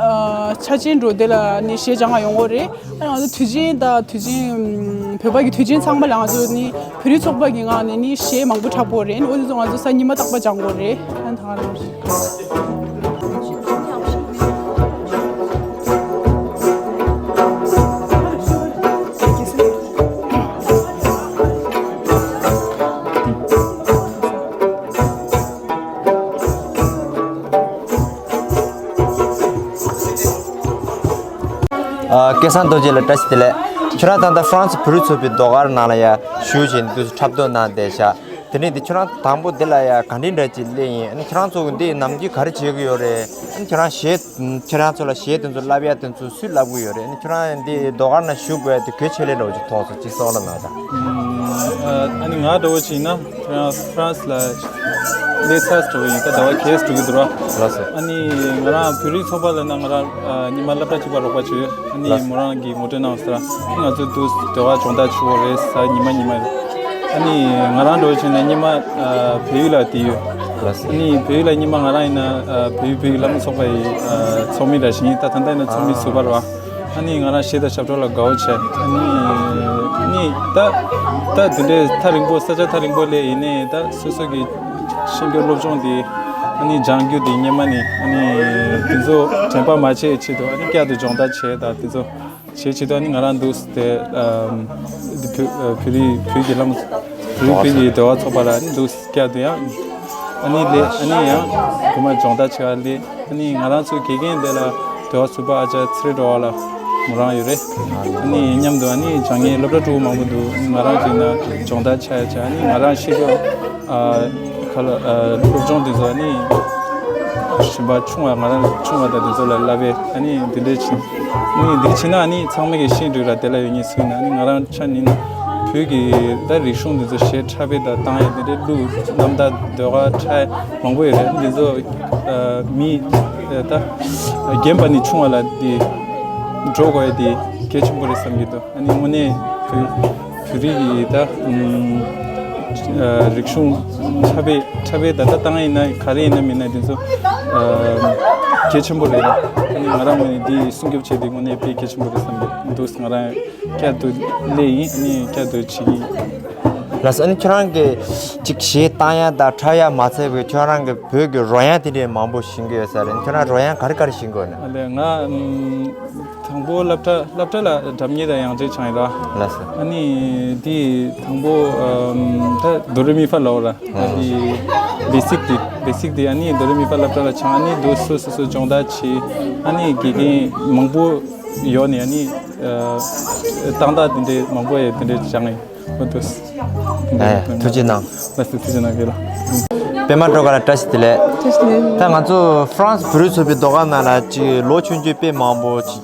ཆ་ཆེན་འགྲོ་དེ་ལ་ནི་གཞས་སྦྱང་ག་ཡོང་གི་རེད། ཨ་ནི་ང་ཚོ་དུས་ཆེན་ད་དུས་ཆེན་བོད་པ་གི་དུས་ཆེན་ཚང་མ་ལ་ང་ཚོ་ནི་བོད་རིགས་ཚོགས་པ་གི་ངང་ནས་ནི་གཞས་མང་པོ་འཁྲབ་དགོས་རེད། ཨ་ནི་འོ་དེ་ཚོ་ང་ཚོ་གཟའ་ཉི་མ་རྟག་པར་སྦྱང་དགོས་རེད། ཨ་ནི་ད་ག་རང་། ཨ། སྐལ་བཟང་རྡོ་རྗེ་ལགས་བཀྲ་ཤིས་བདེ་ལེགས། ཁྱོད་རང་ད་ལྟ་ཧྥ་རན་སི་བོད་རིགས་ཚོགས་པའི་ཟློས་གར་ནང་ལ་ཡ་ཞུགས་བྱས་འདུག་འཁྲབ་སྟོན་གནང་བསྡད་ཤག་དེ་ནས་འདི་ཁྱོད་རང་དང་པོ་འདི་ལ་ཡ་ག་འདྲའི་འདྲ་ཅིག་སླེབས་ཡིན། ཨ་ནི་ཁྱོད་རང་ཚོ་འདི་ནམ་རྒྱུན་ག་རེ་བྱེད་ཀྱི་ཡོད་རེད། ཨ་ནི་ཁྱོད་རང་གཞས་ཁྱེད་རང་ཚོ་ལ་གཞས་དེ་ཚོ་བསླབ་ཡ་དེ་ཚོ་སུས་བསླབ་ཀྱི་ཡོད་རེད། ཨ་ནི་ཁྱོད་རང་འདི་ཟློས་གར་ནང་ཞུགས་དགོས་ཡ་དེ་གལ་ཆེ་ལས་འདྲ་བོ་ཅིག་མཐོང་སོང་། ཅིག་གསུང་རོགས་གནང་དང་། ཨ་ནི་ང་འདྲ་བོ་ཅིག་ཡིན་ན་ཁྱོད་རང་ཧྥ་རན་སི་ལ་སླེབས་ཚར་འགྲོ་གི་ཡིན། ད་ཟླ་བ་བརྒྱད་འགྲོ་གི་འདུག་ར། ལགས་སོ། ཨ་ནི་ང་རང་བོད་རིགས་ཚོགས་པ་ལ་ན་ང་རང་ཉི་མ་སློབ་གྲྭ་གཅིག་པ་རོགས་པ་བྱོས། ཨ་ནི་ལགས་སོ། མོ་རང་གིས་ངོ་སྤྲོད་གནང་སོང་། ང་ཚོ་འདུག་ཟློས་གར་སྦྱོང་བརྡར་བྱེད་དགོས་རེད་ཟེར་ཉི་མ་ཉི་མ། ཨ་ནི་ང་རང་འདྲ་བོ་བྱས་ན་ཉི་མ་ཨ་བལ་ཡུལ་ལ་བསྡད་ཡོད། ལགས་སོ། ཨ་ནི་བལ་ཡུལ་ལ་ཉི་མ་ང་རང་ཡིན་ན་ཨ་བལ་ཡུལ་བོད་ཀྱི་བླ་མ་ཚོགས་པ་ཡི་ཨ་ཚོགས་མི་འདྲ་ཞིག་ཡིན། ད་ད་ལྟ་ཡིན་ན་ཚོགས་མི་ཟུར་པ་རེད་བ། ཨ་ནི་ང་རང་གཞས་དང་ཞབས་བྲོ་ལ་དགའ་བོ་བྱས། ཨ་ནི་ཨ་ནི་ད་ད་དེ་འདྲའི་ཐག་རིང་པོ་ས་ཆ་ཐག་རིང་པོ་སླེབས་ཡིན་ནའི་ད་སོ་སོ་གི་ཤེས་རྒྱུ་སློབ་སྦྱོང་དེ་ཨ་ནི་སྦྱང་རྒྱུ་དེ་སྔོན་མ་ནས་ཨ་ནི་དེ་ཚོ་དྲན་པ་མ་ཆད་ཆེད་དུ་ཨ་ནི་བསྐྱར་དུ་སྦྱོང་བརྡར་བྱས་དང་དེ་ཚོ་བྱས་ཆེད་དུ་ཨ་ནི་ང་རང་འདུག་སེ་དེ་ཨམ་དེ་བོད་ཨ་བོད་རིགས་བོད་ཀྱི་བླ་མ་བོད་རིགས་བོད་ཀྱི་ཟློས་གར་ཚོགས་པ་ལ་ཨ་ནི་འདུག་སེ་བསྐྱར་དུ་ཡང་ཨ་ནི་ལས་ཨ་ནི་ཡང་རྒྱུ་མ་སྦྱོང་བརྡར་བྱེད་ག་སླེབས། ཨ་ནི་ང་རང་ཚོའི་དགེ་རྒན་དེ་ལ་ཟློས་གར་ཟུར་པ་ཨ་ཅག་ཚེ་རིང་སྒྲོལ་དཀར་ལགས་མོ་རང་ཡོད་རེད། ཨ་ནི་མཉམ་དུ་ཨ་ནི་སྦྱང་མཁན་སློབ་གྲྭ་ཕྲུ་གུ་མང་པོ་འདུག་ང་རང་ཚོའི་ནང་སྦྱོང་བརྡར་བྱ་ཡ་བྱ། ཨ་ནི་ང་རང་ཤེས་རྒྱུ་ཨ་ཁ་ལ་ཨ་སློབ་སྦྱོང་དེ་ཚོ་ཨ་ནི་གཞན་པ་ཆུང་བ་ང་རང་ཆུང་བ་དང་དེ་ཚོ་ལ་བསླབ་པས། ཨ་ནི་དེ་འདྲས་བྱས། ཨ་ནི་འདི་བྱས་ན་ཨ་ནི་ཚང་མ་གི་ཤེས་འདུག་ར། དེ་ལ་ཡོད་ངེས་སུ་ཡིན་ན་ཨ་ནི་ང་རང་ཆ་ནི་བོད་ཀྱི་ད་རིག་གཞུང་འདི་ཚོ་གཞས་འཁྲབ་པའི་ད་བཏང་ཡ་དེ་འདྲའི་གླུ་རྣམ་ཐར་ཟློས་གར་འཁྲབ་ཡ་མང་པོ་ཡོད་རེད། འདི་ཚོ་ཨ་མི་ཨ་ད་རྒན་པ་ནས་ཆུང་བ་ལ་འདི་འགྲོ་དགོས་ཡ་དེ་གལ་ཆེན་པོ་རེད་བསམ་གྱི་འདུག་ཨ་ནི་དངོས་གནས་བོད་བོད་རིགས་ཀྱི་ད་ཨ་རིག་གཞུང་འཁྲབ་པའི་འཁྲབ་པའི་ད་ལྟ་བཏང་ཡིན་ན་ག་རེ་ཡིན་ན་མིན་ན་དེ་ཚོ་ཨ་གལ་ཆེན་པོ་རེད། ཨ་ནི་ང་རང་ངོས་ནས་འདི་སྲུང་སྐྱོབ་བྱས་ཏེ་དངོས་གནས་དཔེ་གལ་ཆེན་པོ་རེད་བསམ་གྱི་འདུག་ང་རང་བསྐྱར་དུ་སླེབས་ཡིན། ཨ་ནི་བསྐྱར་དུ་བྱེད་ཀྱི་ཡིན། ལགས་སོ། ཨ་ནི་ཁྱོད་རང་གིས་ཅིག་གཞས་བཏང་ཡ་དང་འཁྲབ་ཡ་མ་ཚད་པའི་ཁྱོད་རང་གི་བོད་ཀྱི་རོལ་དབྱངས་དེ་འདྲའི་མང་པོ་ཤེས་ཀྱི་ཡོད་ས་རེད། ཁྱོད་རང་རོལ་དབྱངས་ག་རེ་ག་རེ་ཤེས་ཀྱི་ཡོད་ན། ཨ་ལས་ང་ཨམ་དང་པོ་སློབ་གྲྭ་སློབ་གྲྭ་ལ་སྒྲ་སྙན་དང་ཡང་རྩེད་སྦྱངས་ཡིན་ལ། ལགས་སོ། ཨ་ནི་དེ་དང་པོ་ཨམ་ད་དོ་རེ་མི་ཧྥ་ལབ་ར། ཨ་དེ་བེ་སིག་དེ་བེ་སིག་དེ་ཨ་ནི་དོ་རེ་མི་ཧྥ་སློབ་གྲྭ་ལ་སྦྱངས། ཨ་ནི་དེ་སོ་སོ་སོ་སྦྱོང་བརྡར་བྱས། ཨ་ནི་དགེ་རྒན་མང་པོ་ཡོད་ནས་ཨ་ནི་ཨ་ཏག་ཏག་དེ་འདྲའི་མང་པོ་ཡོད་དེ་འདྲའི་སྦྱངས་ཡིན། ཨ་ཐུགས་རྗེ་གནང་། ལགས་སོ། ཐུགས་རྗེ་གནང་གི་ལགས། པད་མ་སྒྲོལ་དཀར་ལགས་བཀྲ་ཤིས་བདེ་ལེགས། བཀྲ་ཤིས་བདེ་ལེགས། ད་ང་ཚོ་ཧྥ་རན་སི་བོད་རིགས་ཚོགས་པའི་ཟློས་གར་ནང་ལ་ཅིག་ལོ་ཆུང་ཆུང་དཔེ་མང་པོ་ཅིག་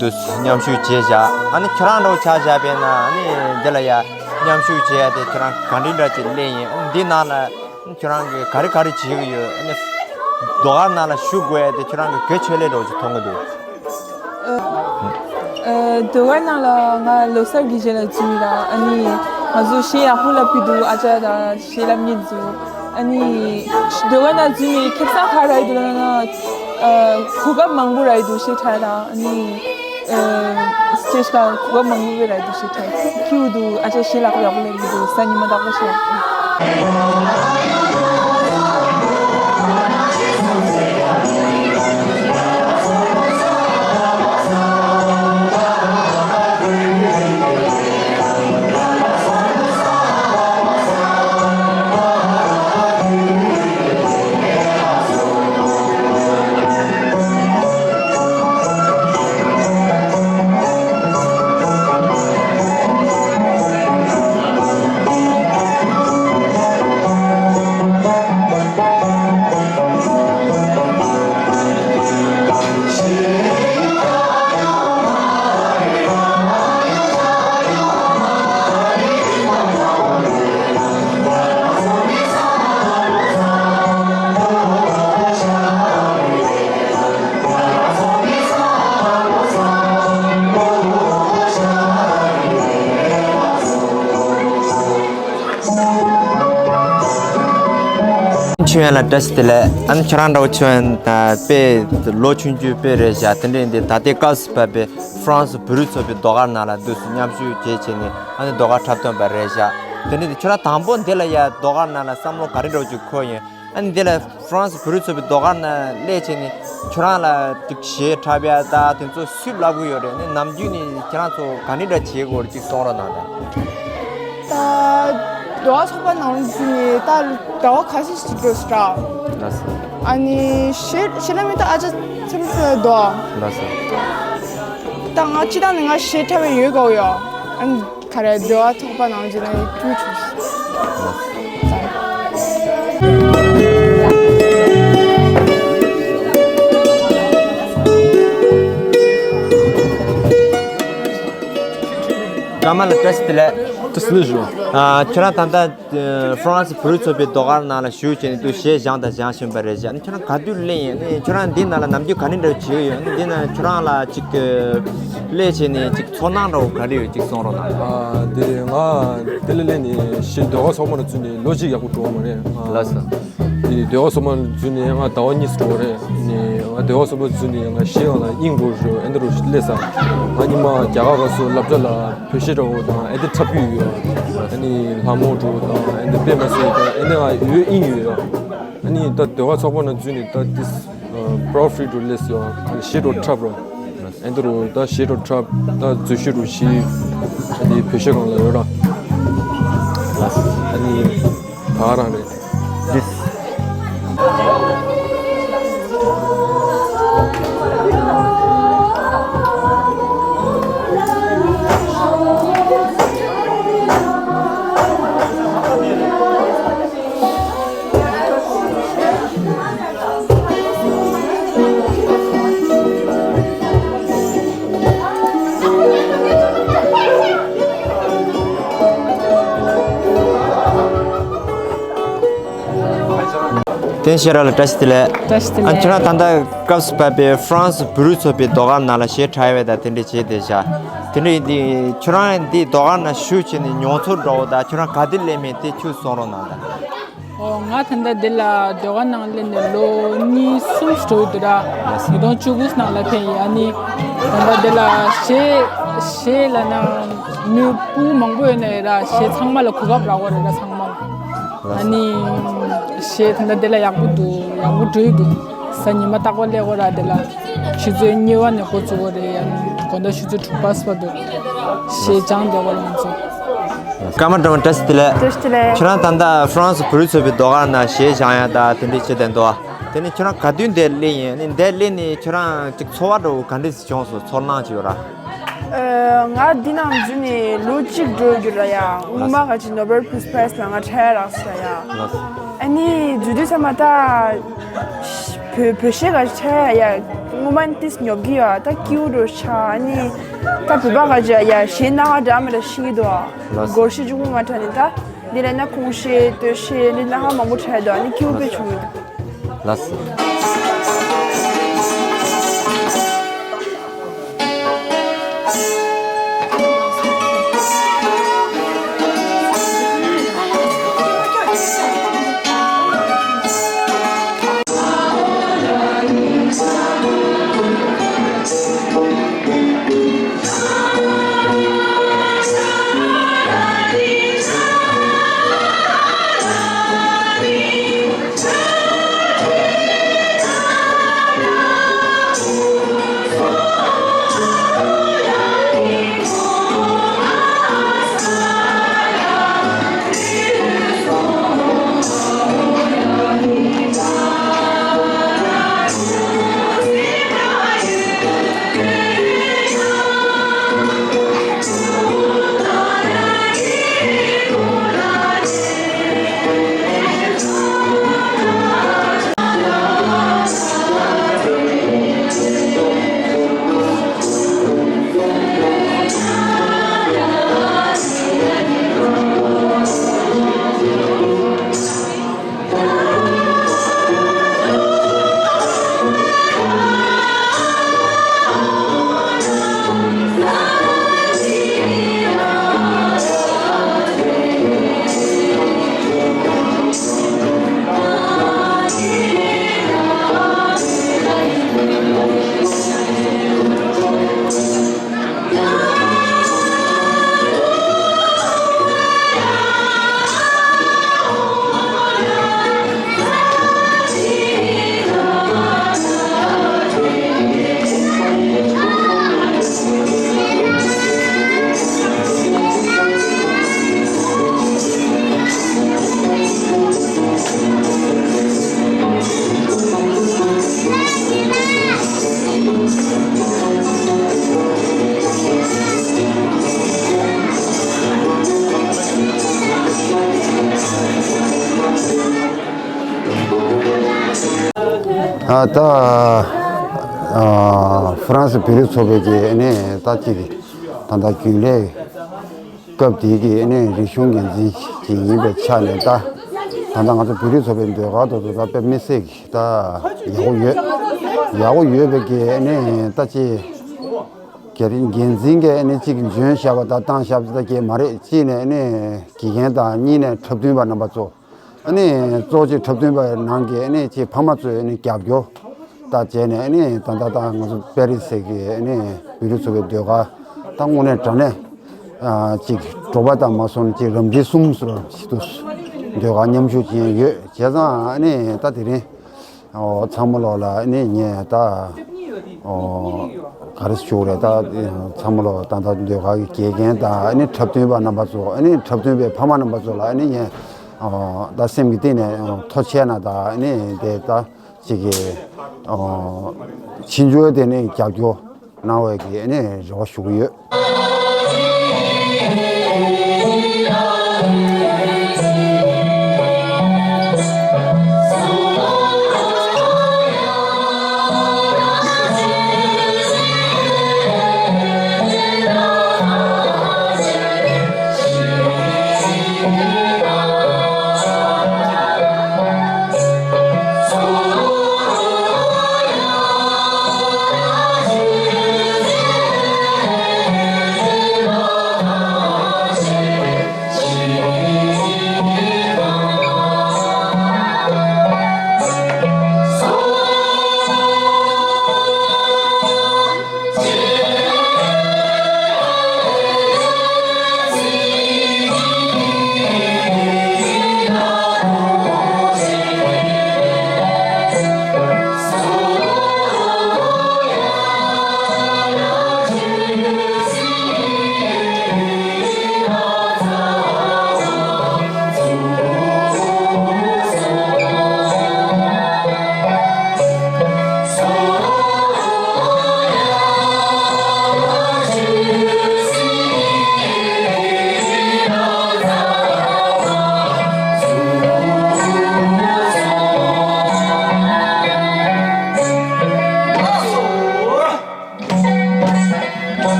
འདུག་མཉམ་ཞུགས་བྱས་བཞག་ཨ་ནི་ཁྱོད་རང་འདྲ་བོ་ཆ་བཞག་པས་ན་ཨ་ནི་འདི་ལ་ཡ་ མཉམ་ཞུགས་བྱས་ཏེ་ཁྱོད་རང་ག་འདྲ་འདྲ་ཅིག་སླེབས་ཡིན། འདི་ནང་ལ་ཁྱོད་རང་གིས་ག་རེ་ག་རེ་བྱེད་ཀྱི་ཡོད། ཨ་ནི་ཟློས་གར་ནང་ལ་ཞུགས་དགོས་ཡ་དེ་ཁྱོད་རང་གིས་ག་རེ་ཆེད་ལས་འདྲ་བོ་ཅིག་མཐོང་གི་འདུག་ཨ། ཨ། ཟློས་གར་ནང་ལ་ང་ལོ་གསར་གྱི་རྗེས་ལ་འཛུལ་ཡིན་ར། ཨ་ནི་ང་ཚོ་གཞས་ཡག་པོ་བསླབ་ཀྱི་འདུག་ཨ་ཅག་དང་གཞས་བསླབ་མཁན་ཚོ། ཨ་ནི་ཟློས་གར་ནང་འཛུལ་ནས་ཁེ་བཟང་ག་རག་གི་འདུག་ལབ་ན། ཨ། གོ་སྐབས་མང་པོ་རག་གི་འདུག་གཞས་འཁྲབ་དང་། ཨ་ནི། ཨ། སི་ཊེཇ་སྒང་གོ་སྐབས་མང་པོ་རག་གི་འདུག་གཞས་འཁྲབ་ཁྱེད་འདུག་ཨ་ཅག་གཞས་ལག་པ་ཡག་པོ་ལེན་གྱི་འདུག་གཟའ་ཉི་མ་རྟག་པར་ཤོག་ཆོས་ཡན་ལ་བཀྲ་ཤིས་བདེ་ལེགས། ཨ་ནི་ཁྱོད་རང་འདྲ་བོ་ཆོས་ཡན་དཔེ་ལོ་ཆུང་ཆུང་དཔེ་རེད་བཞག་དེ་འདྲ་ཡིན་དུས་ད་ལྟའི་སྐབས་སུ་བབས་པའི་ཧྥ་རན་སི་བོད་རིགས་ཚོགས་པའི་ཟློས་གར་ནང་ལ་དུས་སུ་མཉམ་ཞུགས་བྱེད་བྱས་ནས་ཨ་ནི་ཟློས་གར་འཁྲབ་སྟོན་པ་རེད་བཞག་དེ་འདྲ་ཡིན་དུས་ཁྱོད་རང་དང་པོ་འདི་ལ་ཡ་ཟློས་གར་ནང་ལ་བསམ་བློ་ག་རེ་འདྲ་བོ་ཅིག་འཁོར་ཡིན། ཨ་ནི་འདི་ལ་ཧྥ་རན་སི་བོད་རིགས་ཚོགས་པའི་ཟློས་གར་ནང་སླེབས་བྱས་ནས་ཁྱོད་རང་ལ་ཅིག་གཞས་འཁྲབ་ཡ་ད་དེ་ཚོ་སུས་བསླབ་གི་ཡོད་རེད། ཨ་ནི་ནམ་རྒྱུན་ནས་ཁྱེད་རང་ཚོ་ག་འདྲ་འདྲ་བྱེད་དགོས་རེད་ཅིག་གསུང་རོགས་གནང་དང་། ད་ཟློས་གར་ཚོགས་པ་ནང་ལ་འཛུལ་ནས་ད་ཟླ་བ་ཁ་ཤས་ཤིག་འགྲོ་སོང་ར། ལགས་སོ། ཨ་ནི་གཞས་གཞས་ལ་མི་ད་ཨ་ཅག་ཚུར་ཚུར་ཟློས། ལགས་སོ། ད་ང་སྤྱིར་བཏང་ནས་ང་གཞས་འཁྲབ་པའི་ཡོད་དགའ་བོ་ཡོད། ཨ་ནི་ག་རེ་ཟློས་གར་ཚོགས་པ་ནང་འཛུལ་ནས་བསྐྱུར་བྱུང་། སྐར་མ་ལགས་བཀྲ་ཤིས་བདེ་ལེགས། བཀྲ་ཤིས་བདེ་ལེགས་ཞུ། ཨ། ཁྱོད་རང་ད་ལྟ་ཧྥ་རན་སི་བོད་རིགས་ཚོགས་པའི་ཟློས་གར་ནང་ལ་ཞུགས་བྱས་ནས་དུ་གཞས་སྦྱངས་དང་སྦྱང་བཞིན་པ་རེད་བཞག་ཨ་ནི་ཁྱོད་རང་ག་དུས་སླེབས་ཡིན། ཨ་ནི་ཁྱོད་རང་འདི་ནང་ལ་ནམ་རྒྱུན་ག་འདྲ་འདྲ་བྱེད་ཀྱི་ཡོད། ཨ་ནི་འདི་ནང་ཁྱོད་རང་ལ་ཅིག་སླེབས་བྱས་ནས་ཅིག་ཚོར་སྣང་འདྲ་བོ་ག་རེ་ཡོད་ཅིག་གསུང་རོགས་གནང་། ཨ། དེ་ང་དེ་ལ་སླེབས་ནས་གཞས་ཟློས་གར་ཚོགས་པ་ནང་ཚུད་ནས་ལོ་གཅིག་ཡག་པོ་འགྲོ་བ་མ་རེད། ཨ། ལགས་སོ། དེ་ཟློས་གར་ཚོགས་པ་ནང་འཛུལ་ནས་ང་ཟླ་བ་གཉིས་འགྲོ་བ་རེད། ནས་ང་ཟློས་གར་ཚོགས་པ་འཛུལ་ནས་ང་གཞས་སྒང་ལ་དབྱིངས་འགྲོ་རེད། ཨེ་འདྲ་རུ་སླེབས་ས། ང་ཉི་མ་རྒྱ་གར་སྐབས་སུ་སློབ་གྲྭ་ལ་བོད་གཞས་འདྲ་བོ་དང་ཨེ་འདྲ་འཁྲབ་ཀྱི་ཡོད། ཨ་ནི་ལྷ་མོ་འདྲ་བོ་དང་ཨེ་འདྲ་དཔེ་མ་སྲིད་དང་ཨེ་འདྲ་ང་ཡོད་དབྱིངས་ཡོད། ཨ་ནི་ད་ཟློས་གར་ཚོགས་པ་ནང་འཛུལ་ནས་ད་ཏིས་པྲོ་ཕི་ཊི་འདྲ་བོ་སླེབས་སོང་། ཨ་ནི་གཞས་འདྲ་བོ་འཁྲབ་རོགས། ཨེ་འདྲ་རུ་ད་གཞས་འདྲ་བོ་འཁྲབ། ད་རྫུ་ཤུ་འདྲ་བོ་ཤི། ཨ་ནི་བོད་གཞས་སྒང་ལ་ཡོད་ར། ཨ་ནི་ད་ག་རང་རེད། ལགས། བསྟན་ཤེས་རབ་ལགས་བཀྲ་ཤིས་བདེ་ལེགས། བཀྲ་ཤིས་བདེ་ཨ། ལེགས། ཁྱོད་རང་ད་ལྟ་སྐབས་སུ་བབས་པའི་ཧྥ་རན་སི་བོད་རིགས་ཚོགས་པའི་ཟློས་གར་ནང་ལ་གཞས་འཁྲབ་ཡ་དང་དེ་འདྲ་བྱས་བསྡད་ཤག་དེ་འདྲ་ཡིན་དུས་ཁྱོད་རང་འདི་ཟློས་གར་ནང་ཞུགས་བྱས་ནས་མྱོང་ཚོར་འདྲ་བོ་དང་ཁྱོད་རང་ག་དུས་སླེབས་མིན་དེ་ཁྱོད་གསུང་རོགས་གནང་དང་། ཨོ། ང་ད་ལྟ་འདི་ལ་ཟློས་གར་ནང་སླེབས་ནས་ལོ་གཉིས་གསུམ་འགྲོ་གི་འདུག་ར། ཉིས་སྟོང་བཅུ་དགུ་ནང་ལ་ཕེབས་ཡིན། ཨ་ནི་ད་ལྟ་འདི་ལ་གཞས་གཞས་ལབ་ན་མི་སྤུ་གུ་མང་པོ་ཡོད་ནའི་ར་གཞས་ཚང་མ་ལ་གོ་སྐབས་རག་གི་རེད་ར་ཚང་མ་ལ། ཨ་ནི་གཞས་ད་ལྟ་འདི་ལ་ཡག་པོ་འདུག་ཡག་པོ་འགྲོ་གི་འདུག་གཟའ་ཉི་མ་རྟག་པར་སླེབས་དགོས་ར། འདི་ལ་ཆུ་ཚོད་གཉིས་པ་ནས་འགོ་བཙུགས་དགོས་རེད། ཡང་དགོང་དག་ཆུ་ཚོད་དྲུག་པ་བར་དུ་གཞས་སྦྱངས་བསྡད་དགོས་རེད་ང་ཚོ། སྐར་མ་སྒྲོལ་མ་བཀྲ་ཤིས་བདེ་ལེགས། བཀྲ་ཤིས་བདེ་ལེགས། ཁྱོད་རང་ད་ལྟ་ཧྥ་རན་སི་བོད་རིགས་ཚོགས་པའི་ཟློས་གར་ནང་གཞས་སྦྱང་ཡ་ད་དེ་འདྲས་བྱེད་བསྡད་འདུག་དེ་ནས་ཁྱོད་རང་ག་དུས་འདིར་སླེབས་ཡིན། ཨ་ནི་འདིར་སླེབས་ནས་ཁྱོད་རང་ཅིག་ཚོར་བ་འདྲ་བོ་ག་འདྲས་བྱུང་སོང་། ཚོར་སྣང་ཅིག་ཡོད་ར། ཨ། ང་འདི་ནང་འཛུལ་ནས་ལོ་གཅིག་འགྲོ་གི་ར་ཡ། སྔོན་མ་ག་ཅིག་ནོ་བེལ་ཕིས་པྲའི་ཛི་ལ་ང་འཁྲབ་ཡ་རག་སོང་ཡ། ལགས། ཨ་ནི་འཛུལ་དུས་ཙམ་པ་ད་བོད་བོད་གཞས་ག་ཅིག་འཁྲབ་ཡ་ཡ། སྔོན་མ་ནི་ཏིས་ཉོབ་གི་ཡོད། ད་ཀིའུ་འགྲོ་ཆ་ནི་ད་བོད་པ་ག་ཅི་ཡ་ཤེས་ན་ཧ་འདྲ་མི་འདྲ་ཤེས་ཀྱི་འདུག་ལགས་སོ། སྒོར་ཤི་ཅུ་གུ་མ་ཁྲ་ནི་ད་འདི་ལ་ན་ཁོང་ཤེས་ལྟོས་ཤེས་འདི་ན་ཧ་མང་པོ་ཁྲ་ཡོད་འདུག་ནི་ཀིའུ་པེ་ཆུང་ཡོད་འདུག་ལགས་སོ། ཨ་ད་ཨ་ཧྥ་རན་སི་བོད་རིགས་ཚོགས་པའི་གི་ཨ་ནི་ད་ཅིག་ད་ལྟ་རྒྱུན་ལས་སྐབས་དེའི་གི་ཨ་ནི་རིག་གཞུང་འགན་འཛིན་ཅིག་ཡིན་པའི་ཆ་ནས་ད་ད་ལྟ་ང་ཚོ་བོད་རིགས་ཚོགས་པའི་ཟློས་གར་དེ་ཚོ་ད་དཔེ་མི་སྲིད་ཀྱི་ད་ཡག་པོ་ཡོད། ཡག་པོ་ཡོད་པའི་གི་ཨ་ནི་ད་ཅིག་འགན་འཛིན་གྱི་ཨ་ནི་ཅིག་འཇོན་བཞག་པ་དང་བཏང་བཞག་པ་ད་གས་མ་རེད། གཅིག་ནས་ཨ་ནི་དགེ་རྒན་དང་གཉིས་ནས་འཁྲབ་སྟོན་པ་རྣམ་པ་ཚོ། ཨ་ནི་གཙོ་ཆེ་འཁྲབ་སྟོན་པ་ནང་གི་ཨ་ནི་ཆེ་ཕ་མ་ཚོས་ཨ་ནི་རྒྱབ་སྐྱོར་ད་བྱས་ནས་ཨ་ནི་ད་ལྟ་ད་ང་ཚོ་པེ་རི་སི་གི་ཨ་ནི་བོད་རིགས་ཚོགས་པའི་ཟློས་གར་ད་དངོས་གནས་དྲང་གནས་ཨ་ཅིག་དྲོ་པ་དང་མ་སོང་ཅིག་རབ་འབྲིང་གསུམ་སོགས་ཞིག་ཏུ་ཟློས་གར་མཉམ་ཞུགས་བྱས་ཡོད། བྱས་ཙང་ཨ་ནི་ད་དེ་རིང་ཨོ་ཚང་མ་ལོག་ལ་ཨ་ནི་ངས་ད་ཨོ་ག་རེ་ཞུ་རེད། ད་ཚང་མ་ལོག་ད་ད་ཟློས་གར་གི་དགེ་རྒན་དང་ཨ་ནི་འཁྲབ་སྟོན་པ་རྣམ་པ་ཚོ་ཨ་ནི་འཁྲབ་སྟོན་པའི་ཕ་མ་རྣམ་པ་ཚོ་ལ་ཨ་ནི་ངས་ཨོ་ད་སེམས་ཀྱི་གཏིང་ནས་ཨོ་ཐུགས་རྗེ་ཆེ་གནང་། ད་ཨ་ནི་དེ་ད་ཅིག་གི་ཨོ་ཕྱིན་ཆད་དེ་ནི་རྒྱབ་སྐྱོར་གནང་བའི་གི་ཨ་ནི་རེ་བ་ཞུ་གི་ཡོད།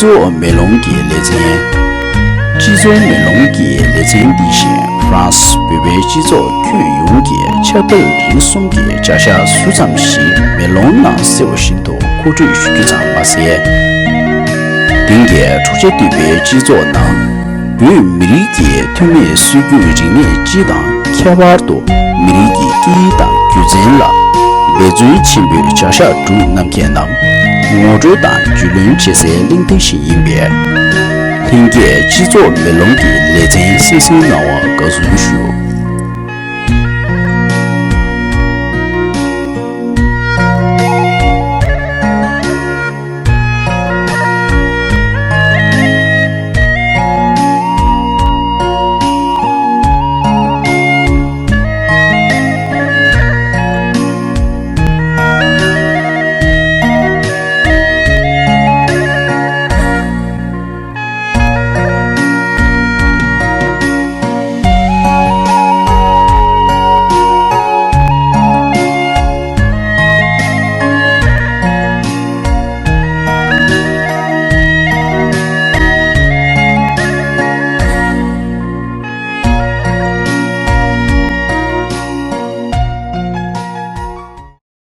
ཚོགས་མེ་ལོང་གི་ལེ་ཚན། སྤྱི་ཚོགས་མེ་ལོང་གི་ལེ་ཚན་འདི་བཞིན་ཧྥ་རན་སི་བོད་པའི་སྤྱི་ཚོགས་ཁྱོན་ཡོངས་ཀྱི་ཆབ་དཔལ་རིག་གསུམ་གྱི་བྱ་གཞག་ཟུར་ཙམ་ཞིག་མེ་ལོང་ནང་གསལ་བ་བཞིན་དུ་མཁོ་སྤྲོད་ཞུ་རྒྱུ་ཙམ་མ་ཟད། དེང་གི་འཕྲུལ་ཆས་བཏུད་པའི་སྤྱི་ཚོགས་ནང་བོད་མི་རིགས་ཀྱི་ཐོན་མིའི་སྲོལ་རྒྱུན་རིག་གནས་སྤྱི་དང་ཁྱད་པར་དུ་མི་རིགས་ཀྱི་སྐད་ཡིག་དང་སྒྱུ་རྩལ་ལ་འབད་བརྩོན་ཆེན་པོས་བྱ་གཞག་སྒྲུབ་གནང་མཁན་རྣམས་ངོ་སྤྲོད་དང་རྒྱུས་ལོན་བྱེད་སའི་གླེང་སྟེགས་ཤིག་ཡིན་པས། ལྷན་རྒྱས་སྤྱི་ཚོགས་མེ་ལོང་གི་ལེ་ཚན་གསན་གཟིགས་གནང་བར་དགའ་བསུ་ཞུ།